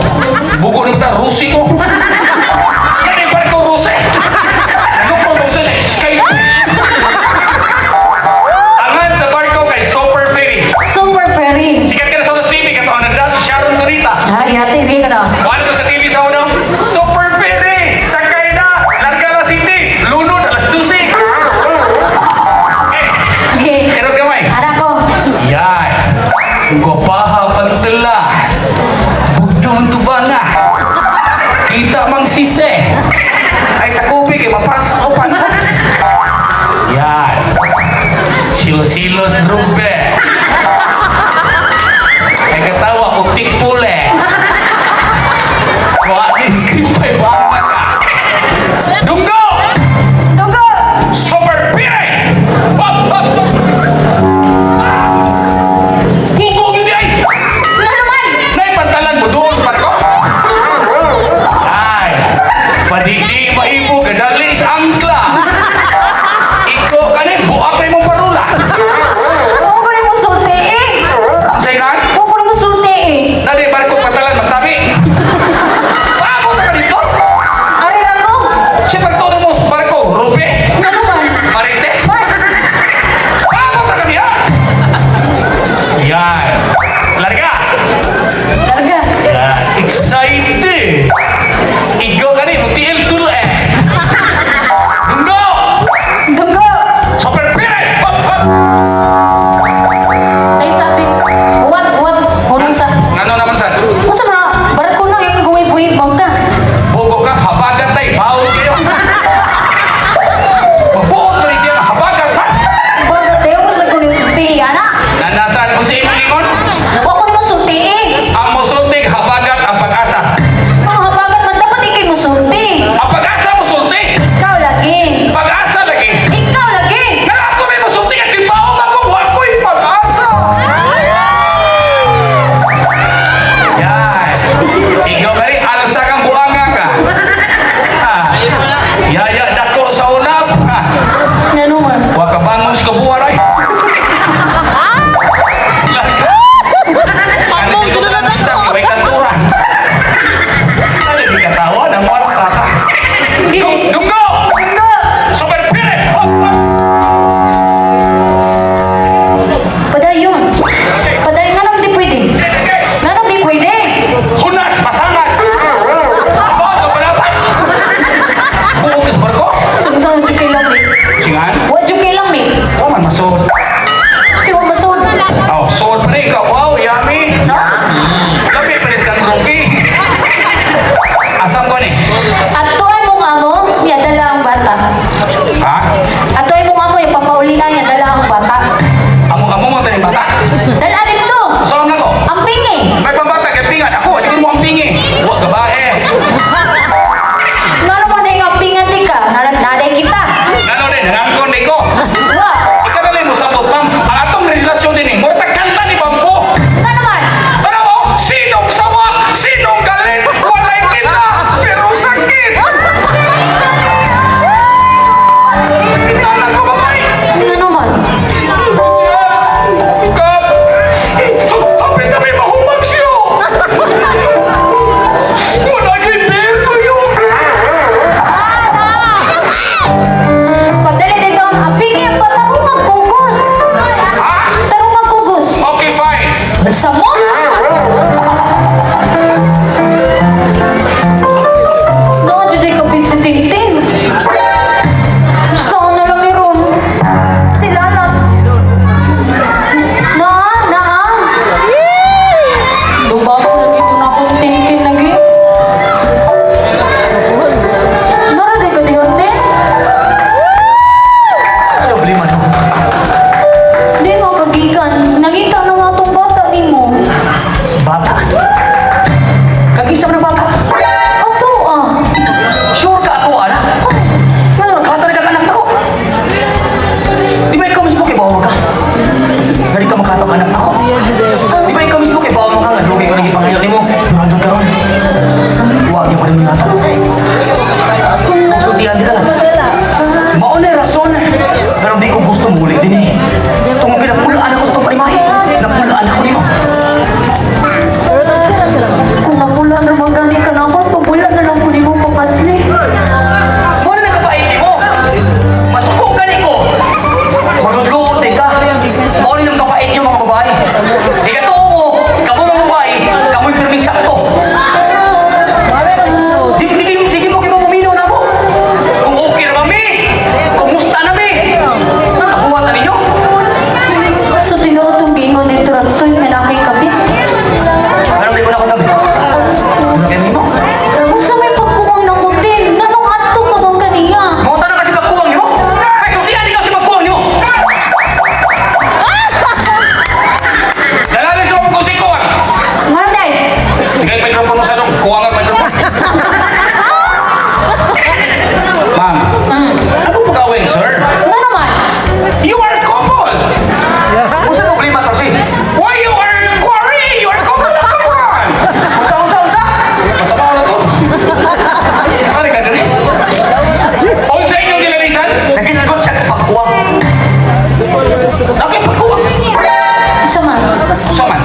Bugo ng ta Rusi ko. Kani barko Rusi. Nagupon mo sa sky. Angan sa barko kay Super Ferry. Super Ferry. Sikat ka na sa TV katong nagda si Sharon Cuneta. Ah, yate, sige ka na. Wala ko sa TV sa unang Super Ferry! Sakay na! Larga na City! Lunod alas 12! Eh, Okay. erot gamay. Ara ko. Yan. Gwapaha pantela. Bugdong tubanga. Kita mang sise. Ay takubi kay mapas o pantas. Yan. Silos-silos rube. Ay katawa ko tikpule. Wa ni script ay baka ka. Dunggo! Dugo! Super Pire! Pop, pop, pop! Bugo gyud ay! Ano naman? Naipantalan mo doon sa barko? Ay, padidi maibo kadali sa angkla. Iko kani buak na imong parula. Huwag ko na mo sulti eh. Unsay kan? Huwag ko na mo sulti eh. Dali barko pantalan magtabi. Paamo ta ka dito? Ari ra ko. Siya pagtuo mo sa barko, Rupe, Ano naman? Marites. Paamo ta ka diha? Yan. Larga. Larga. Yan. Excited. Igo kani mo tiil tul eh. Dunggo! Dugo! Super Pire! Hop, hop! Ay sabi, what, what, hunong sa... Ngano naman sad? Unsa na, barko na yung guwi-buwi bang ka. Bugo ka, habagat tay, bawol kayo. Mabuot na rin siya nga habagat ha? Baga tayo ko sa kunin sulti, ana. Nanasaan ko sa imong ingon, Huwag ko na mo sulti eh. ang musultig habagat ang pag-asa. Ang habagat man dapat ikay mo sulti. Ang pag-asa musulti, Ikaw lagi. pag-asa lagi. Ikaw lagi. Nga ako may musulti at kibaw ako, wa ko'y pag-asa. Yan. Ikaw kali, alsa kang buanga ka. Ha. Yaya dako sa unap. Ha. Ano man? Wa ka bangon sa kabuhan ay. Among sila na dako. Way kantura. Ano di katawa nang wala ka. Dunggo! Dugo! Super Pire! Hop, hop! Padayon. Padayon nga naman di pwede. Nga naman di pwede. Hunas pasangan. Bago ka palaban. Buo ka sa barko. Saan jud kay lang ni? Singan? Wa jud kay lang ni. Wa man masod. Si wa masud. Oh, sod pa rin ikaw. Wow, yummy. Labi pa rin sa kang rupi. Asam ko ni? Ato ay mong amo, niya dala ang bata. Ha? Ato ay mong amo, ipapaulihan niya dala ang bata. Amo-amo mo taning bata. Dala dito. Saan na ko? Ang pingi. May pambata kay pingan. Ako, di ko mo ang pingi. Wa gabae. Nga naman ay nga pingan di ka. Naray kita. Ngano din, nangangkon di ko. Wa. Ikaw na lang mo sabot, ma'am. Ang atong relasyon din eh. Murta kanta ni Bambo. Nga naman. Tara mo, sinong sawa, sinong galit, walay kita, pero sakit. Sakit na lang ko, babay. Nga naman. Kap, kapit na may mahumag siyo. Wala kay Bebo yun. Pagdali dito ang pingi ang bata tarong magkugos. Ha? Tarong magkugos. Okay, fine. Samot. Noon jud ay kapit si Tintin. Saan na lang iron? Sila na. Naa, naa. Dubago na dito na ako si Tintin lagi. Nara di ka dihan, Tin? Problema no. Di mo kagikan. Nangita na nga tong bata nimo. Bata. Kagisa mo ng bata. Ato ah. Sure ka ako, anak. Ano, nagkatara ka anak ako. Di ba ikaw mismo kay bawa ka? Dali ka makatong anak ako. Di ba ikaw mismo kay bawa ka? Nga, lugay ko nang ipangayon nimo. Pero hanggang karon, huwag niyo pa rin yung ato. Sultihan kita lang. Mauna rason. Pero di ko gusto mo. Bulik din eh. Tungod kay napulaan ako sa itong panimahe. Napulaan ako niyo. Kung mapula na man gani ka na ako, pagula na lang ko nimo papasli. Muna nagkapait ni mo. Masuko gani ko. Magugluot din ka. Mao ni ang kapait niyo mga babae. Di ka tuo mo, kamo mga babae, kamo'y pirming sakto. Di mo kimo muminaw na mo. Kung okay ra ba mi? Kumusta na mi? Nakabuhat na ninyo? So tinuod tong giingon ni Turaksoy nga nakay kapit. Ano di ko na ko gabi? Ganun mo? Unsa may pagkuwang na kutin? Nganong adto pa bang kaniya? Mga tanong kasi pagkuwang nimo? May sultian ikaw si pagkuwang nimo. Dalali sa mga kusik ko ah. Nga day, Sige, microphone mo sa dong. Kuha nga microphone. Ma'am, ano po gawin, sir? nga naman. You are couple. Unsa problema to si? Why you are quarry? You are couple. Come on. Unsa unsa unsa? Masama ko na to. Pare ka dali. Unsa inyong gilalisan? Nagisgot siya sa pagkuwang. Bakit pagkuha? Unsa man? Unsa man?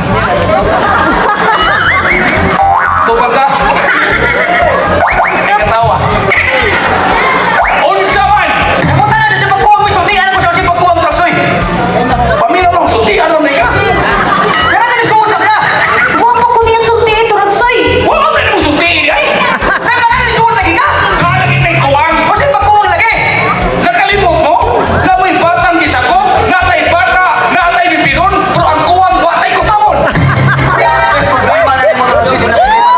Tubag ka. Ay katawa. Unsa man? Napunta na siya sa pagkuwang mo, sultian mo siya sa pagkuwang traksoy. Pamilya mo, sultian mo na ka. Kaya na nisuot ka na. Wa pa ko niya sulti Turaksoy. Wala ka na mo sulti ay. Kaya na nisuot lagi ka. Kalagit ay kuwang. Unsa pagkuwang lagi? Nakalimot mo? Na may batang gisako, natay bata, natay bibiron, pero ang kuwang watay kutawon. Guys, problema na nimo traksoy, di na problema.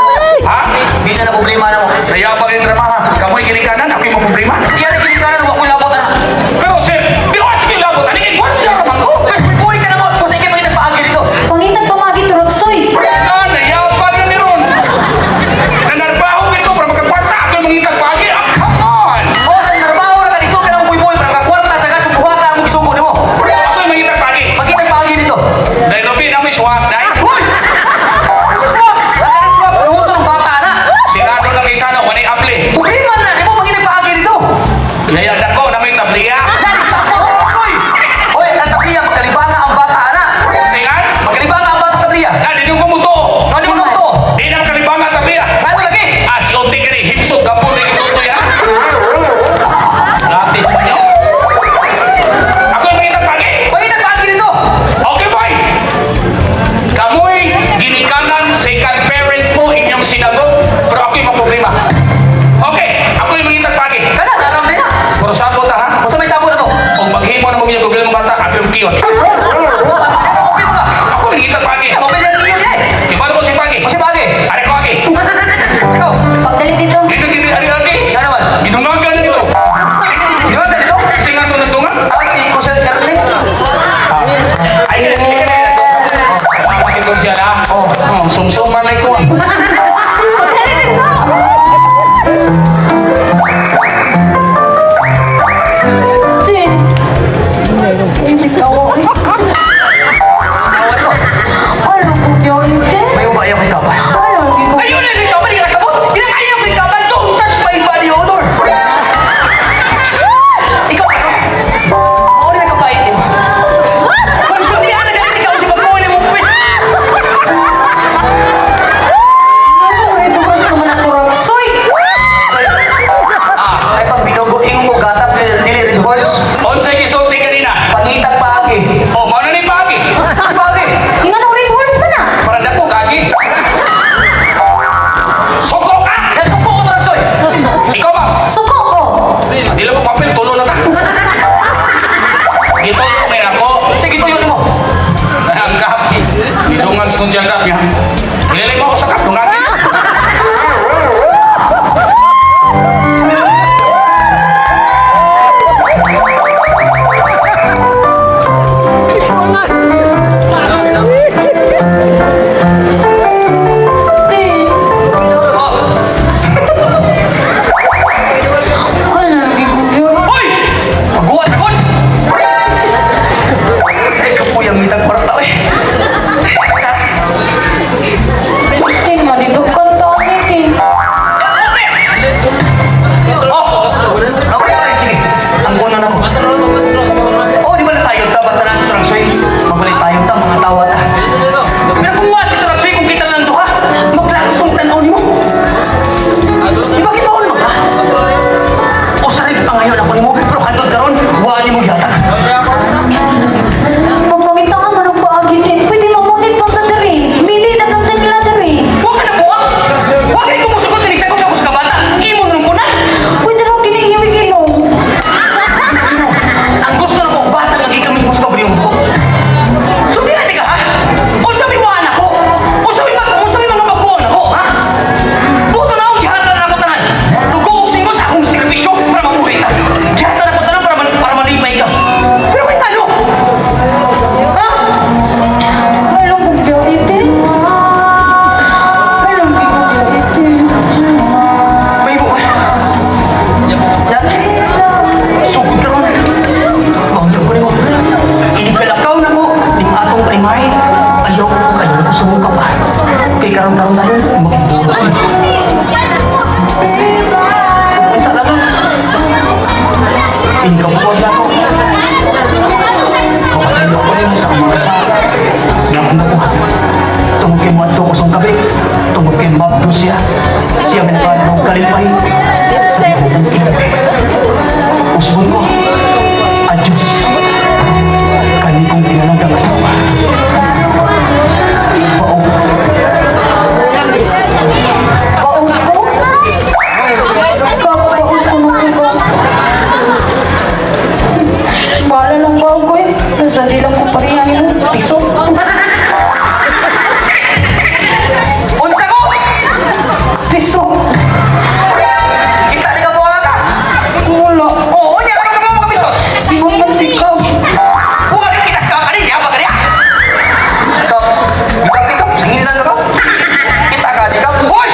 Ha? Di na na problema na mo. Nayabang yung drama ha. Kamoy ginikanan, ako'y maproblema. Siya na ginikanan wa ko labot ana. Pero sir, di ko asking labot. Ani kay gwardiya ka man ko. Guys, may ka na mo kung sa ikay pangitag dito. Pangitag pamagi Turaksoy. Ah, nayabang na ni Ron. Nanarbaho gid ko para makakwarta. Ako'y mangitag pagi. Ah, come on! Oh, sa narbaho na kanisod ka ng buy-buy para kakwarta sa kasong buhata ang gisugo nimo. Ako'y mangitag pagi. Magkitag paagi dito. Dahil Robin, na may swak, dahil. Hoy! Sa swap! Ang swap, luto ng bata na. Sirado lang isa no, walay able. Problema na nimo mangitag paagi dito. Yaya dako na may tabliya. Hoy! Hoy, ang tabliya, magkalibanga ang bata ana. Singan? Magkalibanga ang bata sa tabliya. Ah, di ko muto. Ano mo to? Di na makalibanga ang tabliya. Ano lagi? Ah, si Unti kini himsog gapon ni Tutoy ha. Gratis pa niyo. Ako'y mangitag pagi. Pangitag paagi dito. Okay, bye. Kamoy ginikanan second parents mo inyong sinagot, pero ako'y maproblema. Okay, ako'y mangitag pagi. Kana naram din na. Pero sabot ha. Unsa may sabot na to? Kung maghimo na mo inyong Google ng bata, ako'y kiyot. Open mo ka. Ako mangitag pagi. Open na niyo eh. Kibalo ko si pagi. Unsa paagi? Are ko agi. Ikaw. Pagdali dito. Dito dito ari agi. Nga naman. Gidungagan na dito. Di ba dito? Kasi nga itong nagtunga. Ah, si Kusel Erling. Ay, ganito ganito. Salamat ito siya na. Oh, oh, sumsum man ko. Pagdali dito. Tin. Si kawa. Tawa ko. Ay, ang yun, Tin. May ubayaw kay kapal. Ay, ang ko. Ayun na rin kapal, kasabot. Ginakayaw kay kapal. Don't touch my body odor. Ikaw ano? Ako rin nagkapait mo. Kung sundihan na ganit ikaw si pagkuhan mo pwes. Ay, bukas naman ang Turaksoy. Ah, ay pag binugo ingon mo gatas dili red horse. Unsay gisulti kanina? Pangitag paagi. Oh, mao na ni pagi. Paagi. Nga nang red horse pa na. Para dako kagi. Suko ka! Nasuko ko traksoy. Ikaw ba? Suko ko. Dili ko papel tulo na ta. Gitulo may ako. Sige tuyo nimo. Ang kap. Gidungan sa kunsyan kap ya. Kilala mo ako sa kap dungan. Tin. Oh. Ay, ang yun. Hoy! Pagbuhat akon. Ay kapuyang mitang kwarta oy. Tin, mali Uy, nasa di lang ko pareha nimo. Piso. Unsa ko? Piso. Kita ni ka buha ka. Wala. Oo, niya ka ka mga pisot. Bukan sikaw. Buka kita ka kani niya ba kaniya? Ikaw, ikaw, singilan ka. Kita ka di ka. Hoy!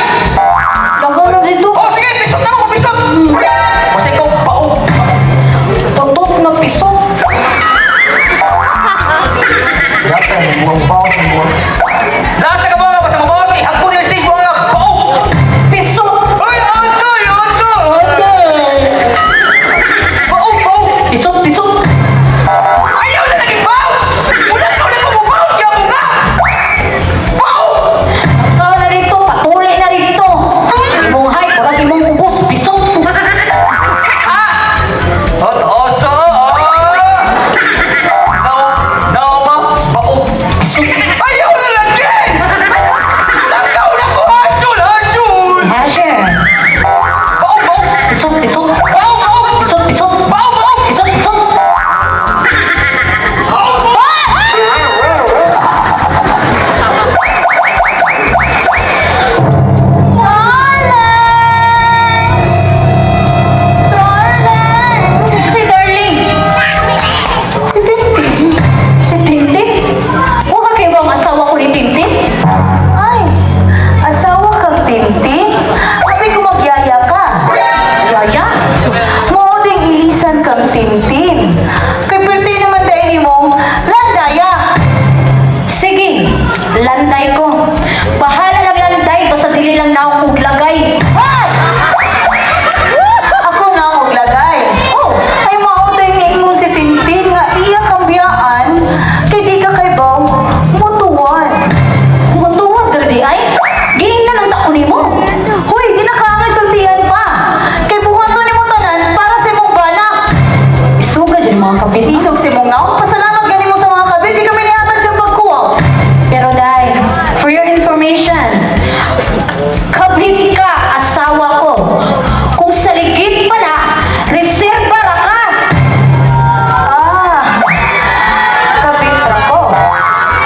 Lagaw na dito. Oh, sige, pisot na ako, pisot. Basta ikaw bao. Tutok na piso. Lahat ng buwang bao sa buwang. Lahat na ka buwang basta mabawas kay hagpo niya stage buwang bao. Piso. Ay, atay, atay, atay. Bao, bao. Piso, piso. Ayaw na naging baos! Wala ka ulit mo baos! Kaya mo nga! Bao! Lagaw na dito. Patuli na dito. Imong hay, murag imong ubos. Piso. At asa, ah! Nao, nao ma, bao. Piso. Ayaw na lagi! Lagaw na ko, hasul, hasul! Hasher. Bao, bao! Piso, piso. Bao, bao! Piso, piso. Bao, bao! Piso, piso. Darling! Darling! Si Darling! Si Tintin. Si Tintin? Huwag ka kayo ba ang asawa ko ni Tintin? Ay, asawa kang Tintin? Sabi ko magyaya ka. Yaya? Mao ding ilisan kang Tintin. Kay perti naman dahil ni mong landaya. Sige, landay ko. Bahala lang landay, basta dili lang na og lagay. Ay! Ako na ang lagay. Oh, ay mao day nga imong si Tintin nga iya kang biyaan kay di ka kay baw mutuwan. Mutuwan diri ay. Giingnan ang tako nimo. Hoy, di na kaangay sultian pa. Kay buhaton nimo tanan para sa imong bana. Isuga dyan mga kabit. Isog si mong naong. Pasalamat gani mo sa mga kabit. Di kami nihatag sa pagkuha. Pero day, for your information, kabit ka, asawa ko. Kung sa ligid pala, reserba ra ka. Ah, kabit ra ko.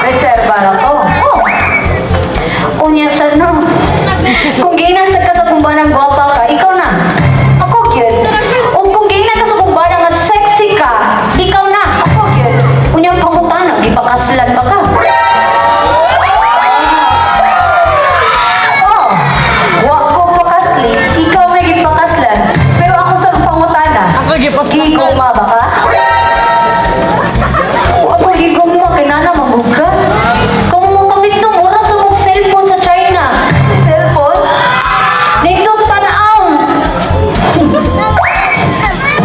Reserba ra ko. Oh. Unya sa no. Kung giinan sa ka sa kumbanang gwapa ka, ikaw na. Ako gyud. O kung giinan ka sa kumbanang nga sexy ka, ikaw na. Ako gyud. Unya pangutana, gipakaslan ba ka? Oh, wa ko pakasli, ikaw may gipakaslan. Pero ako sa pangutana. Ako gipaslan. Giguma ba ka? Wa ko gigugma kay nana magug ka. Kung mo kamit no, mura sa mong cellphone sa China. Cellphone? Nindot tan-aw.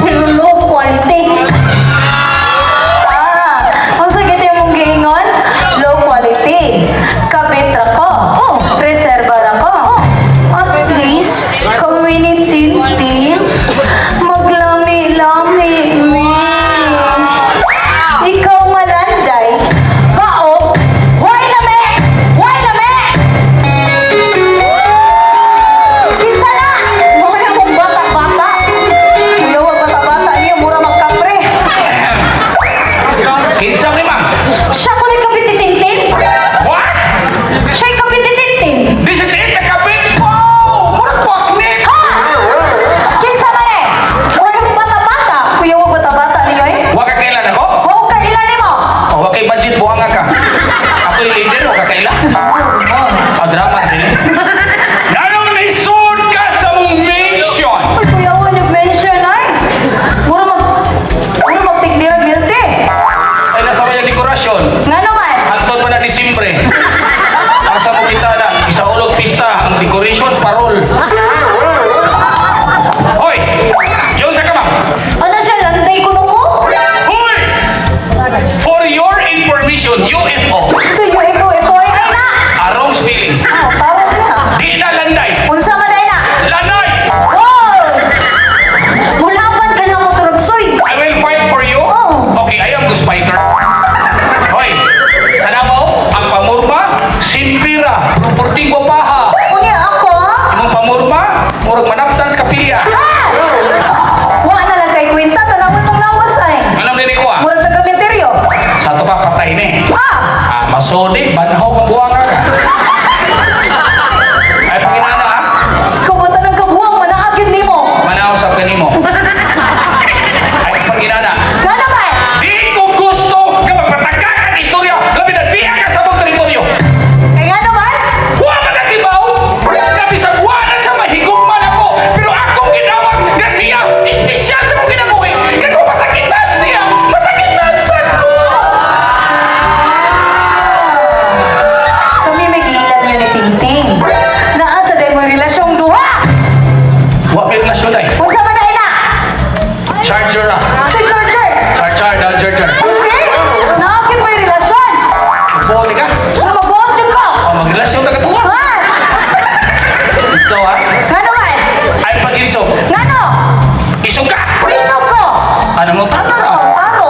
Pero low quality. Ah, unsa gid imong giingon? Low quality. Kabit ra ko. Oh. Reserba ra ko. Oh. At least, kami ni Tintin, maglami-lami mi. Ikaw malanday, bao, why lami? Why lami? Kinsa na? Mga na mong bata-bata. Kuya, wag bata-bata niya, mura magkapre. Kinsa ni ma'am? Siya ko ni kabit ni Tintin. What? Siya yung kabit ni Tintin. This is it, the kabit! Wow! Mura kwaknit! Ha? Kinsa man eh? Mura mong bata-bata. Kuya, wag bata-bata niyo eh. Wa ka kailan ako? Huwag ka ilan mo. Oh, wa kay budget buhanga ka. Ako'y leader, wa ka kailan. Oh, drama na sila. Nanong lisod ka sa mong mention? Uy, kuya, huwag niyo mention ay. Mura mag tigniran milk tea. Ay, nasa may dekorasyon. Nga naman. Hantod pa na Disyembre. Asa mo kita na, isa ulog pista, ang decoration, parol. Hoy! Yun sa kamang! Ano siya, landay kuno ko? Hoy! For your information, UFO, So, UFO, FOI ay na. arong spelling. Oh, tawag niya. Di na landay. Unsa man ay na. Lanay! Hoy! Mulaban ka na ko turugsoy. I will fight for you. Oh. Okay, I am the spider. Hoy, tanaw ang pamurma, simpira, proporting paha. Unya ako. Imong pamurma, murag manaptan sa kapilya. Wa na lang kay Sorry, banhaw ang buwanga ka. Ay, panginana ha. Ikaw ba tanang kabuang manaagid nimo? Manaw sa kanimo. Ay, panginana. Nga naman! Di ko gusto nga magpatagak ang istorya. Labi na diya ka sa mong teritoryo. Kaya naman! Wa man ang kibaw. Nga bisag wa na sa mahigugma nako. Pero akong ginawag nga siya espesyal sa mong kinabuhi. Kay kung masakitan siya, masakitan sad ko. Kami may giilan yun ni Tingting. Naa sa day mo relasyong duha! Wa may relasyon ay. Unsa man na ina? Charger ah. Si Charger! Charger, daw charger. Kasi, naakit may relasyon! Bote ka. Na mabuhat yun ko! Oh, magrelasyon ta ka tuwa. Ha? Ikaw ha. Nga naman! Ay pag-iso. Nga no? Isog ka. Isog ko! Ano mo tama Oh, taro!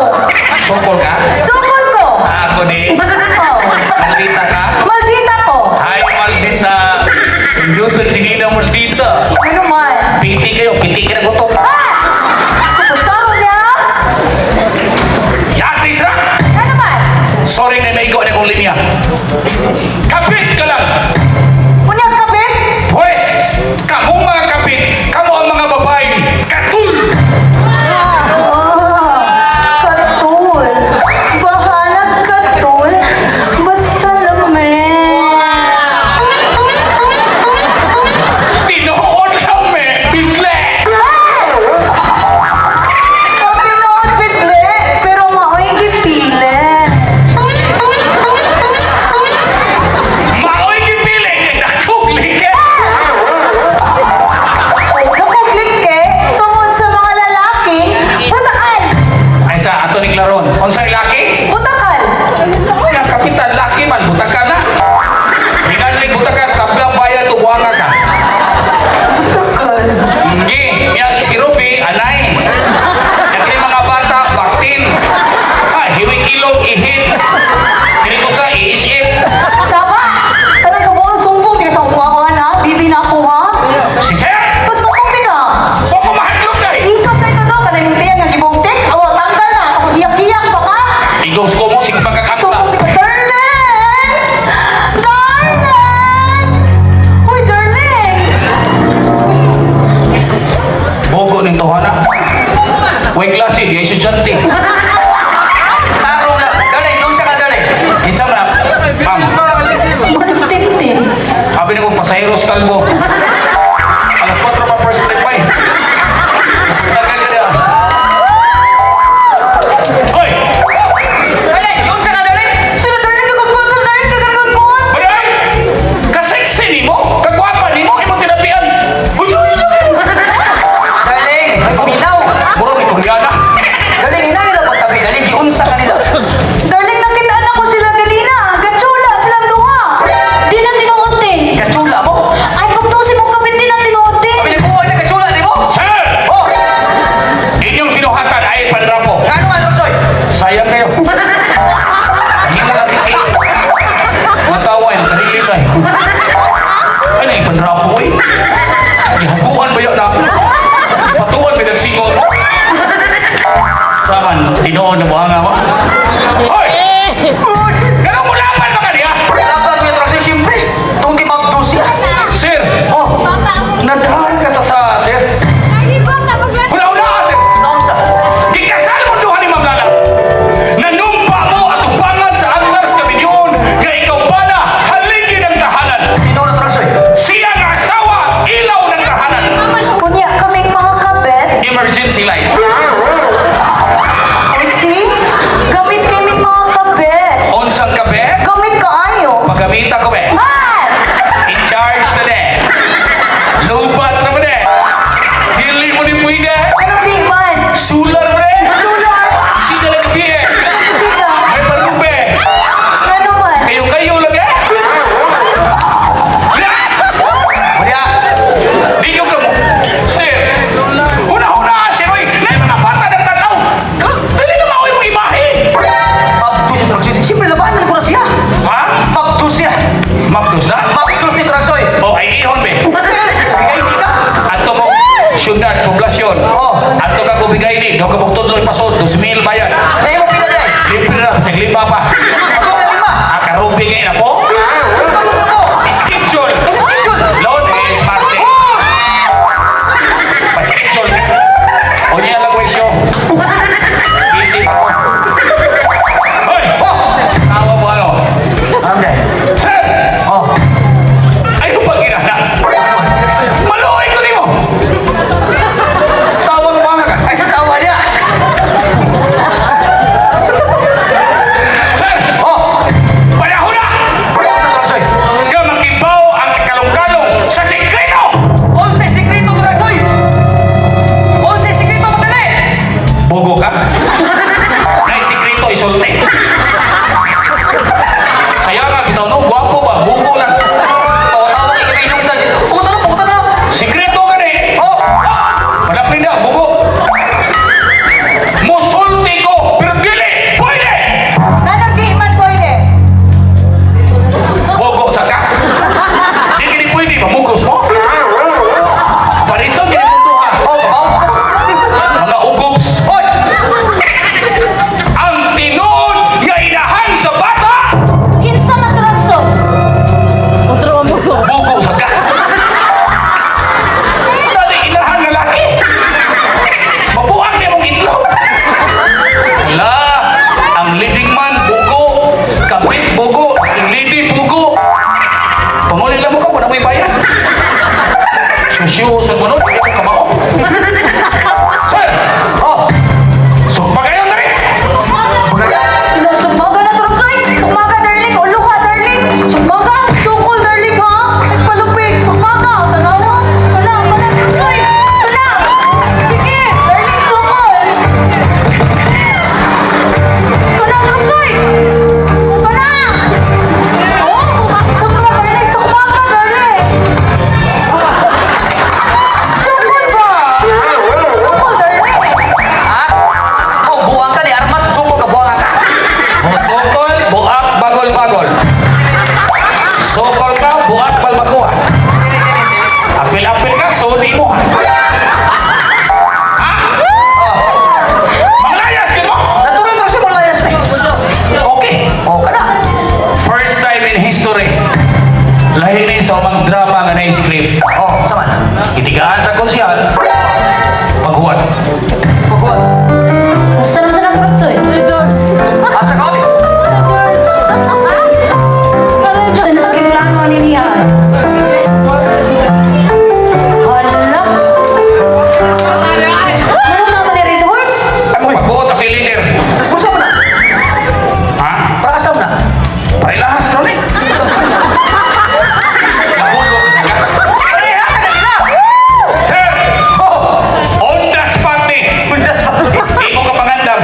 Sukol ka? Sukol ko! Ako di. Oh, Maldita ka? maldita ko! Ay, maldita. Indutag sige na maldita. Ano man? Piti kayo, piti ka na gutot. Ha? Taro niya? Yatis na! Nga naman! Sorry na may na kong linya. Kapit ka lang! Unya kapit? Pwes, kamong mga kapit, kamo ang mga babae, katul! Ah, katul. Bahala katul. Basta lamin. Tinuod ka, me! Bigla! Kapinood bigli, pero mao'y gipili. Maoy gipili kay dakong like! Nakuglik eh, tungod sa mga lalaki, putakal! Ay sa ato ni Claron, unsay laki? Putakal! Ang kapitan laki man, buta ka na. Hinanlig buta ka, tablang bayan tuwanga ka. Putakal. Hindi, yang si Ruby, anay. Yang kini mga bata, baktin. Ah, hiwing ilong, ihit. Kini ko sa iisip. Saba! Tanang kabuong sumbong, di sa kuha na, bibi na ako ha? Si Sir, Mas mabuti ka! huwag ko mahadlok na eh. Isog na ito do, kanang tiyan nga gibugtik. Awa, tanggal na. Ako iyak-iyak pa ka. Igong ko mo, sige pagkakakla. Sumbong ka, darling! Darling! Uy, darling! Bogo ning tohana. Way klase, di ay estudyante. Tarong na. Darling, doon siya ka, darling. Kinsa man na, ma'am, Mas tintin. sabi ni kong pasaheros kalbo. Alas 4 pa first trip pa eh. Tagal ka na. Hoy! Darling, doon siya ka, darling. Sino darling ka kung darling ka kung Bagay! Kaseksi ni mo! Kagwapa ni mo! Imong tinabian! Uy, uy, uy! Darling, ay paminaw. Muro ni Koreana. Darling, hinangin lang pagtabi. Darling, giunsa ka nila. Darling, nakita na ko sila ganina. Gatsula silang duha. Di na tinuod eh. Katsula mo. Ay, pagtusin mong kapit di na tinuod eh. Pinagbuhay na katsula, di mo? Sir! Oh, Inyong binuhatan ay panrapo. ano man, Lorsoy? Sayang kayo. Hindi mo natin kayo. Matawa yun, kanilit ay. Ay, na panrapo eh. Ihaguan ba yun na? Patuan ba nagsingot? Saman, tinuon na buhanga mo. Hoy! Ganun mo laban ba kaniya? Laban ko yung Lorsoy, siyempre. Tungki magdusya. Sir! Oh, Nagdahan ka sa sir. Una-una ka, sir! naunsa. Gikasal mo duha ni Ma'am Lala. Nanumpa mo at upangan sa altar sa kabinyon nga ikaw ba na haligi ng tahanan. Sino na, Lorsoy? Siya nga asawa, ilaw ng tahanan. Kunya kaming mga kapit. Emergency light. Ay, see? Gamit kaming mga kapit. Unsang kape? Gamit kaayo. Pagamita ko eh. Ha! In charge na de. Lupat na mo de. Dili mo ni pwede. Ano di man? Sular mo de. Sular. Sila lang gabi eh. Sika. May parube. Ano man? Kayo-kayo lang eh. Wala! Wala. Di ko kamo. Sir, una-una, sir, oy, na mga bata ng tanaw. Dali na maoy mo imahe. Magdusya, Lorsoy. Siyempre, labanan ko na siya. Ha? Magdusya. Mapdos na? Magdus ni Lorsoy. O, ay ihon be. Bigay di ka. Ato mo, syudad, poblasyon. Oh. Ato ka ko bigay ni, daw ka mo tudloy pasod, 2,000 bayad. Dahil mo pila dahil. Libre na, bisag lima pa. Pasok na lima. Ah, karubi. Pingin na po? Schedule. Schedule. Lunes, Martes. Pa-schedule. O niya lang question. Busy pa ko. Hoy! Oh! Tawa mo ano? Alam day. Sir! Oh. Ay, pag ginana. Maluoy ko nimo. Tawa mo ba ka? Ay, sa tawa niya. Sir! Oh! Panahon na! Sa Traksoy. Nga makibaw ang kalong-kalong sa sikreto! Onse sikreto, Traksoy! Onse sikreto, madali! Bogo ka? Ay, sikreto, isulti. Kaya nga, bitaw no, gwapo ba? Bugo lang. Oh, tawa kay kainom na dito. Puta na, puta na. Sikreto ka ni! Oh! Malapit na, bugo. Musulti ko, pero dili, pwede! Nanong di man pwede? Bogo sa ka. Di kini pwede, mamukos mo. Parison, gini mundo ka. Oh, bounce ko. Mga ugobs. Hoy! Ang tinuod nga inahan sa bata, Kinsa man Turagsoy? Otro mo ko. bugo sa ka. Dali inahan nga laki. Mabuang niya mong itlog. La, ang leading man, bugo. Kapit, bugo. Ang lady, bugo. Pangulin lang mo ka, wala mo'y bayan. Susyo sa gulo, di ka kamao. Sir! Oh! So, pagayon na rin! Ino, sugmaga na Turagsoy! Sugmaga, darling! Ulo ka, darling! Sugmaga! Sukol, darling, ha? Nagpalupit! Sugmaga! Tanawa! Kana, kana, Turagsoy! Kana! Sige! Darling, sukol! Kana, Turagsoy! Kana! Oh! Putra, darling! Sugmaga, darling! Sukol ba? Sukol, darling! Ha? Oh, buwang ka ni Armas, suko ka, buwang ka. Sokol, buak, bagol-bagol. Sokol ka, buak, balbakuha. Dili, dili, dili. Apil-apil ka, sorry mo ha. Ha? Manglayas ka mo! Natural ko siya malayas na. Okay. Oh, kana. First time in history. Lahi na sa umang drama nga na-script. Oh, sama na. Itigaan ta konsyal. Paghuwat. Pagkuhan. Musta na sa Turagsoy? Asa ka, oy? Gusto na sa plano ni niya. Hala. Ano naman ni Red Horse? Pagbuot ang leader. Usa mo na. Ha? Para asa mo na. Parilahas ka ulit. Nahulog ka sa ka. Pareha ka na nila. Sir! Oh! On the spot ni! Bundas pa. Imo ka pangandam.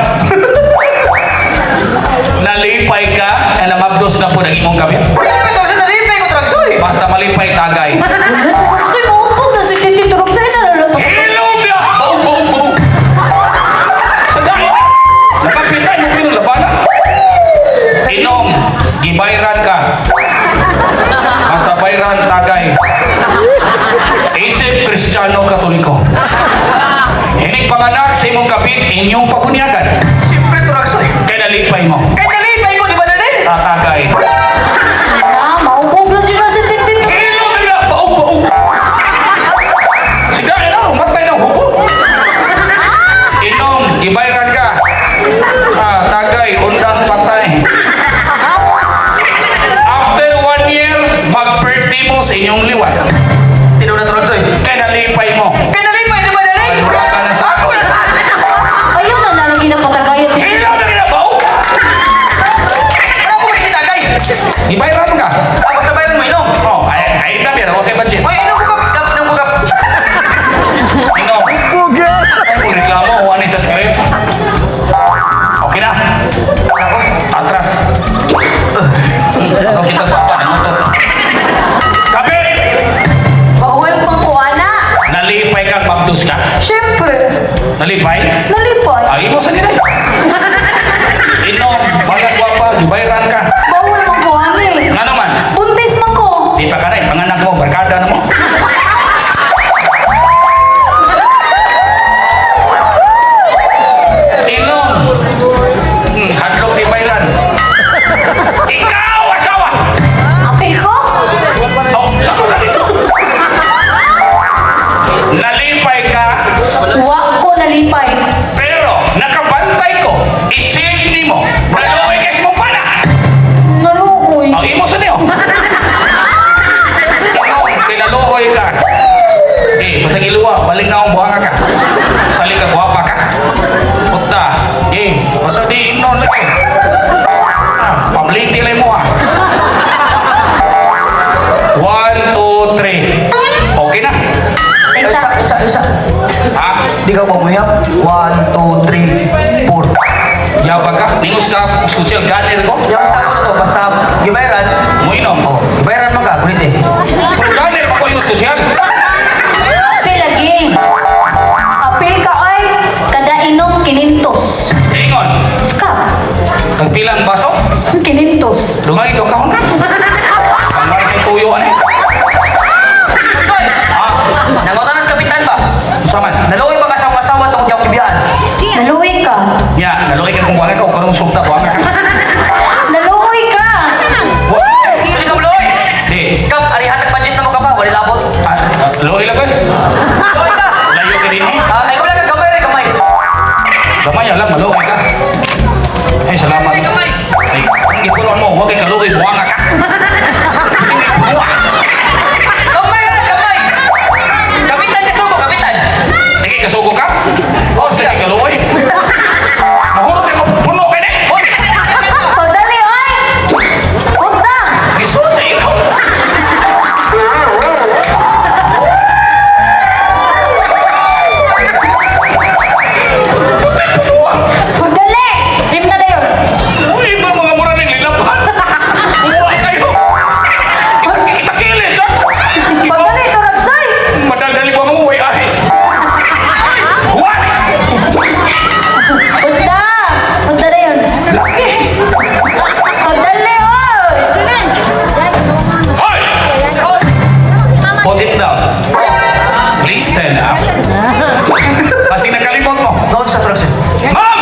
Nalipay ka, na namabdos na po ng imong kabit. Pero siya nalipay ko, Traksoy. Basta malipay tagay. Wala, Turagsoy, maumpog na si Titi Turagsoy. Nalalato. Hello niya! Baong, baong, baong. Sa dahil, nakapita yung pinulabanan. Inom, gibayran ka. Basta bayran, tagay. Isip Kristiyano Katoliko. Hinig panganak sa imong kapit, inyong pabunyagan. Siyempre, Traksoy. Kaya nalipay mo. Kaya nalipay ko, di ba, Darlene? Tatagay. Na, maumpog na dyan na si Titi. Hello nila! Baong, baong! Sige, ano? Matay ng hubo. Inom, gibayran ka. Ah, tagay, undang patay. After one year, mag-birthday mo sa inyong liwan. Tino na, Traksoy. Kaya nalipay mo. Kaya nalipay, di ba, Darlene? Ay, wala ka na sa- Ako na saan? Ayaw na lang ginapatagayan. Titi. Hello nila! Baong! Ano ko mas kitagay? Gibayran ka. Ako sa bayan mo, inom. Oh, ay, ay, tabi, okay budget. Hoy, inom ko kap, kap, inom ko kap. Inom. Buga! Ay, reklamo, wala sa script. Okay na. Atras. Pasok kita pa, nanutot. Kapit! Bawal pang kuana. Nalipay ka, babdos ka. Siyempre, Nalipay? nalipay. Ay, mo sa nila. Inom, bagat gwapa, gibayran ka. Bawal man ko, ano eh. Nga naman, Buntis man ko. di pa ka na, eh, panganak mo, barkada na mo. Inom. Hadlok di bayran. Ikaw, asawa! Di ka mamuyap. 1, 2, 3, 4. Yabag ka. Ningos ka. Eskutsel, ganer ko. Yung sa ko to, basta gibayaran. Muinom. Oh, gibayaran man ka, kulit eh. Pero ganer pa ko yung eskutsel. Apil lagi. Apil ka ay. Kada inom kinintos. Sa ingon. Ska. Nagpilang baso. Kinintos. Lungay do kahon ka. Pangwar kay tuyo ani. Soy! Ah, Nangotan sa kapitan ba? unsa man? Naluoy ba ka sa akong asawa tungkol akong ibiyaan? Naluwi ka. Nya, naluoy ka kung wala ka o karong sugta ko ka. Naluwi ka. Dili ka maluoy! Di. Kap, arihan nag-budget na mo ka pa, wala labot. Ah, luoy lang koy. Luoy ka! Layo ka din eh. Ah, ikaw lang gamay rin, gamay. Gamay lang maluoy ka. Ay, salamat. Ay, ang gipulon mo, huwag kay kaluoy, buwanga ka. Buwa. Gamay rin, gamay! Kapitan ka sugo, kapitan! Sige, kasugo ka? Oh, sige, kaluoy. Nahurot ako, puno ka ni. Hoy! Pagdali ay. Punta. Gisod sa ikaw. Pagdali. Lim na dayon. Uy, iba mga mura ng lilapan. Buwa kayo. Itakilid, sa. Pagdali ito ragsay. Madaldali ba mo, way ahis. What? Punta. Punta dayon. Laki. Pagdali oy. Hoy! Put it down. Please stand up. Kasi nakalimot mo. Doon sa truck, sir. Ma'am!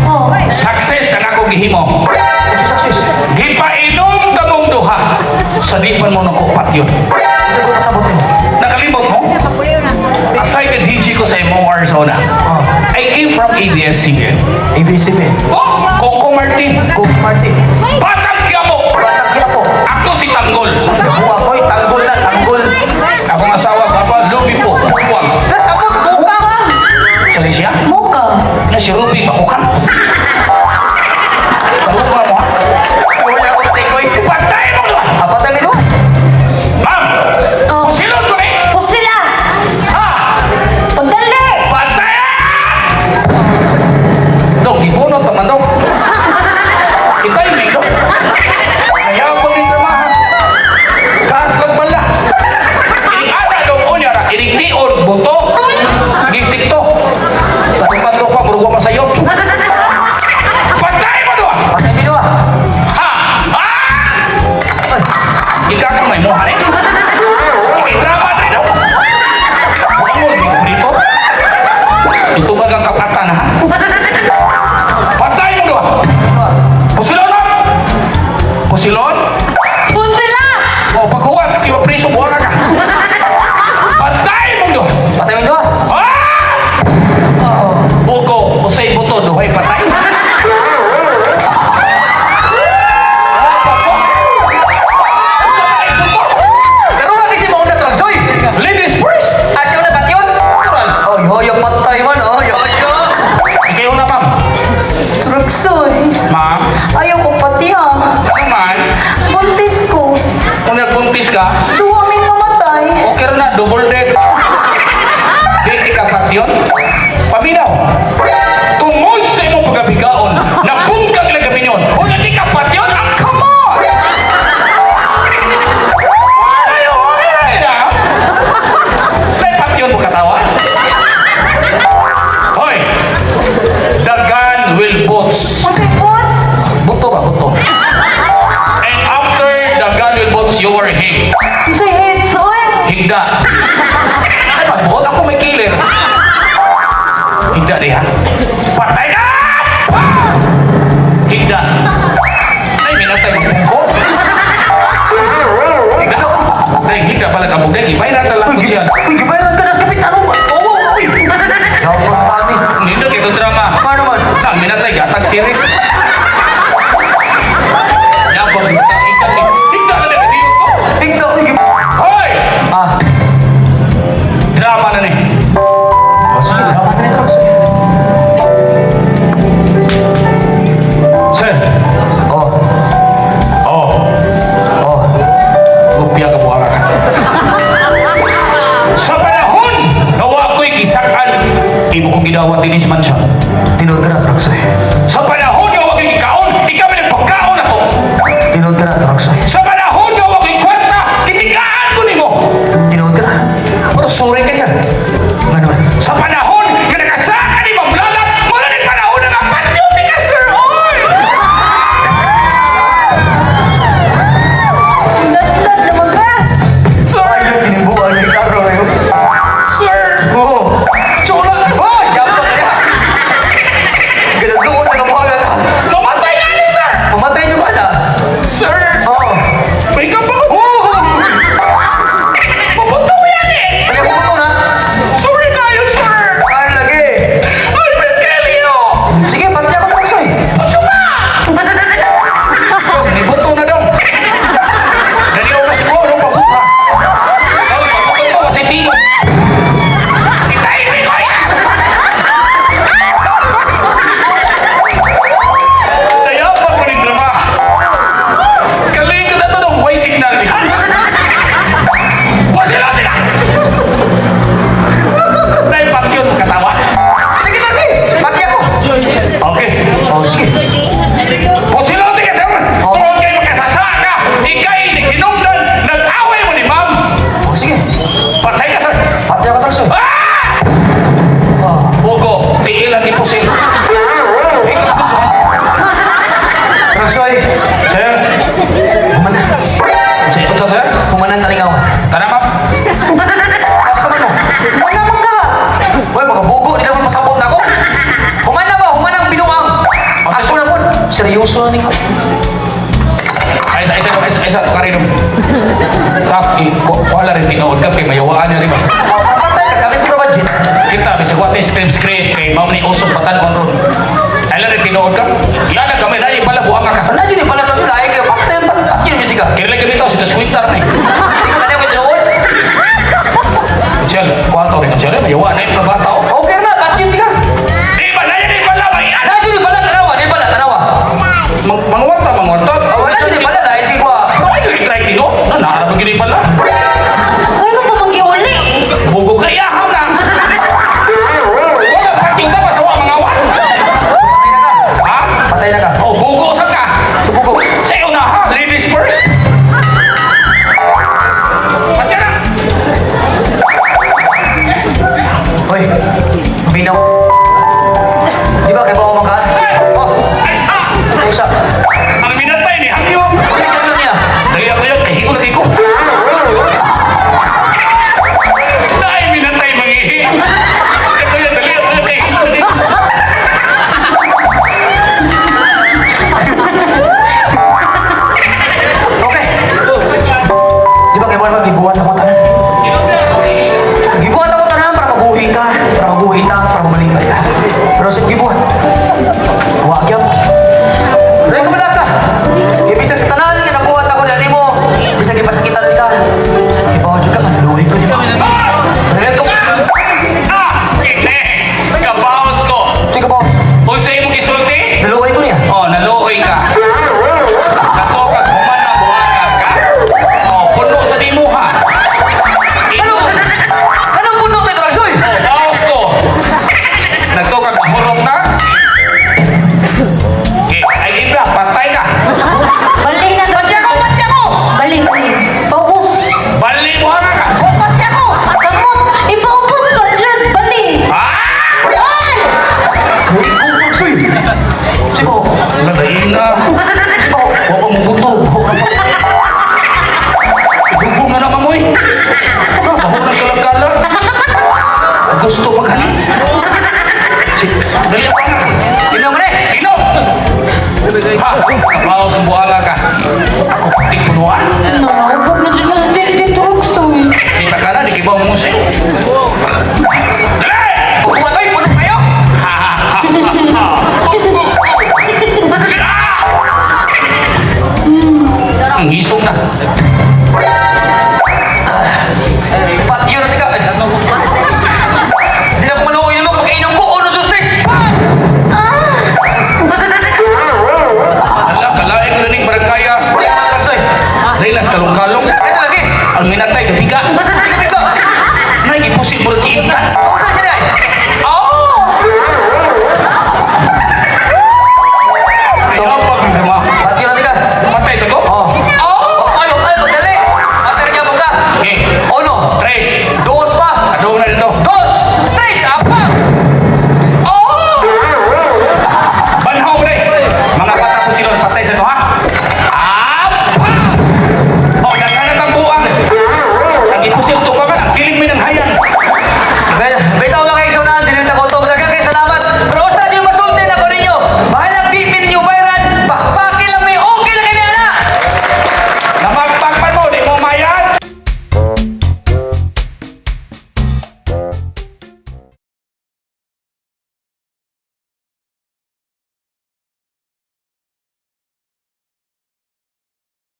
Oh. Success ang akong gihimo. Unsa success? Gipainom kamong duha. Sa di man mo nakupat yun. Unsa ko nasabot nimo? Nakalimot mo? Aside na DJ ko sa imong Arizona. Oh. I came from ABS-CBN. ABCB. Oh, Coco Martin. Cook Martin. Batang Quiapo. Batang Quiapo. Ako si Tanggol. Nakuha ko'y tanggol na, tanggol. Akong asawa, Papa Lubi po. Buwang. Nasabot, bukang! Sa siya? Muka. Na si Ruby, bakukang. Talupa mo, ha? Wala akong tikoy. Patay mo doon! Apat na minuto. Ma'am! Oh. Pusilon ko ni! Pusila. Ha! Pagdali. Patay! Dong, gibunot pa man dong. Itay, dong. Kaya po ni tramahan. Kaas lang pala. Ining ana dong unya ra, ining tion, buto, gitikto. Patong-patong pa, murugwa masayop. Patay mo doon! Patay minuto. Ha! Ah! Ikakamay mo, hane? Ikidrama tayo daw. Huwag mo, hindi ko dito. Ito ba ang kapatan, ha? Patay mo doon! Pusilon, ma'am! Pusilon? Pusila. O, paghuwag, iba preso, buha ka ka. Patay mo doon! Patay minuto. Ah! Buko, usay buto, duhay patay. Ah, pako. Usay buto. Pero wala kasi mauna to, Soy! Ladies first! Asyaw na bat yun? Natural. Oh, yoyo, patay man, oh, yoyo. Ikaw na, ma'am. Rugsoy. Ma'am, Ayoko pati ha. ano man, Buntis ko. kung nagbuntis ka, Duha may mamatay. okay ra na, double dead. Di ka patyon. Paminaw. Tungod sa imong pagabigaon, nabungkag lang gabi yun. O di ka patyon, ah, come on! Ay, ay, na. May patyon mo katawa? Hoy! The gun will boots. Unsay boots? Buto ba? Buto. And after the gun will boots your head. Unsay hits oy? Higda. Ay, mabuot ako may killer. Higda diha. Patay na! Ah! Higda. Ay, minatay magpungko. Higda. Ay, higda pala kamog. Ay, ibay na talang ko siya. Uy, gibayaran ka na sa kapitan. Oo, uy. Dapat kami. Nindot ito drama. Paano man? Ang minatay, gatag series. Yabang, higda, higda. Higda na lang, dito ko. Tingnan, uy, Hoy! Ah. Drama na ni. Oh, sige, drama na ito, Soy. Sir. Oh, Oh. oh. Gupya ka buha ka. Sa panahon nga wa ko'y gisakan Soy. Sir, Humana. sa ikot sa sir. Humanan talingaw. Tara, ma'am. Asa man mo? Wala man ka. Uy, mga bugo, di naman masabot na ako. Humana ba? Humana ang binuang. Ako na po. Seryoso na ninyo. Ay, isa, isa, isa, isa, karin. Kap, kuhala rin tinuod ka, kay mayawaan niya, di ba? Patay ka, kami ko budget. Kita, bisag wa tay script script, kay ma'am ni Usos patan on ron. Ay lang rin tinuod ka. Yan ang gamay, dahil pala buang ka. Wala dyan eh, pala to sila. Ay, kayo, patay ang patay yun ka. Kaya lang kami tao, si Daskwintar na eh. Hindi ko na yung tinuod. Michelle, kuha to rin. Michelle, mayawaan na yung prabata oh. Okay na, patay yun ka. Di ba, di ba, yan! Wala dyan eh, pala, tanawa, di pala, tanawa. Mangwarta, mangwarta. Oh, wala dyan eh, pala, dahil sige ko. Ay, yung try tinuod. Naharap ang gini pala. Ay, mo pa mag-iuli. Bugo ka, iyahaw na. Wala, pating ka, basta wa mangawan. Patay na ka. Ha? Patay na ka. Oh, bugo sa ka. Subugo. Sa iyo na, ha? Ladies first. Patay na. Uy, binaw. Di ba, kay bawa ka? Oh, Ay, sa! usa. Ang minatay ni Hangyong. Sino yun niya? Dali ako yun, kay hiko lagi ko. Dahil minatay mangihi. Ako yun, dali ako yun, kay hiko lagi ko. Okay. Di ba kay bawa gibuhat ako tanan? Gibuhat ako tanan para mabuhi ka, para mabuhi ta, para mamalingay ka. Pero sa gibuhat, wa gyud. Dahil ka ka. Ibig sa tanan nga nabuhat ako na nimo, bisag ipasakitan ka. Ibaw jud ka manluhi ko nimo. Dahil ko, Ah! Hindi! Kabaos ko. sige po. Kung sa imong gisulti, Naluoy ko niya. oh, naluoy ka. Kato ka, human na buhanga ka. Oh, puno sa dimuha. Ano? Anong puno ni Trasoy? Oh, baos ko. Nagto ka, mahurot na. Okay, ay ibra, patay ka. Balik na. Patya ko, patya ko! Balik, balik. Paubos. Bali buhanga ka. Oh, patya ko! Samot. Ipaubos pa dyan. Balik. Ah! Ay! Uy, Trasoy! Sige po. Wala, dahil na. Sige po. Huwag kang muguto. Dugo nga naman mo eh. Baho ng kalagkala. Gusto maghali. Dali ako na. Inom ka na eh. Inom! Ha! Kabaw sa buhanga ka. Ako patik punuan. Nahubog na dyan na dito Roxoy. Kita ka na, di kibaw mo sa'yo. Dali! Buhat, ay, puno kayo! Ha, ha, ha, ha, ha. Ah! Ang isog na. Patyo na tika. Hindi na ko maluoy mo kung kainom ko. Uno, dos, tres. Ala, kalain ko na ning barangkaya. Uy, mga Trasoy. Dahil las kalong-kalong. Ito lagi. Ang minatay, gabiga. Sige, ito. Nay, gipusil mo rin kiintan. Ako saan siya ay? Oh! Ay, apag ng dama. Patyo na tika. Patay sa ko? Oh. Oh! Ayo, ayo, dali. Patay niya ka. Okay. Uno, Tres. dos pa. Adong na dito. Dos, tres, apa. Oh! Banhaw pre. Mga bata ko silon, patay sa to, ha?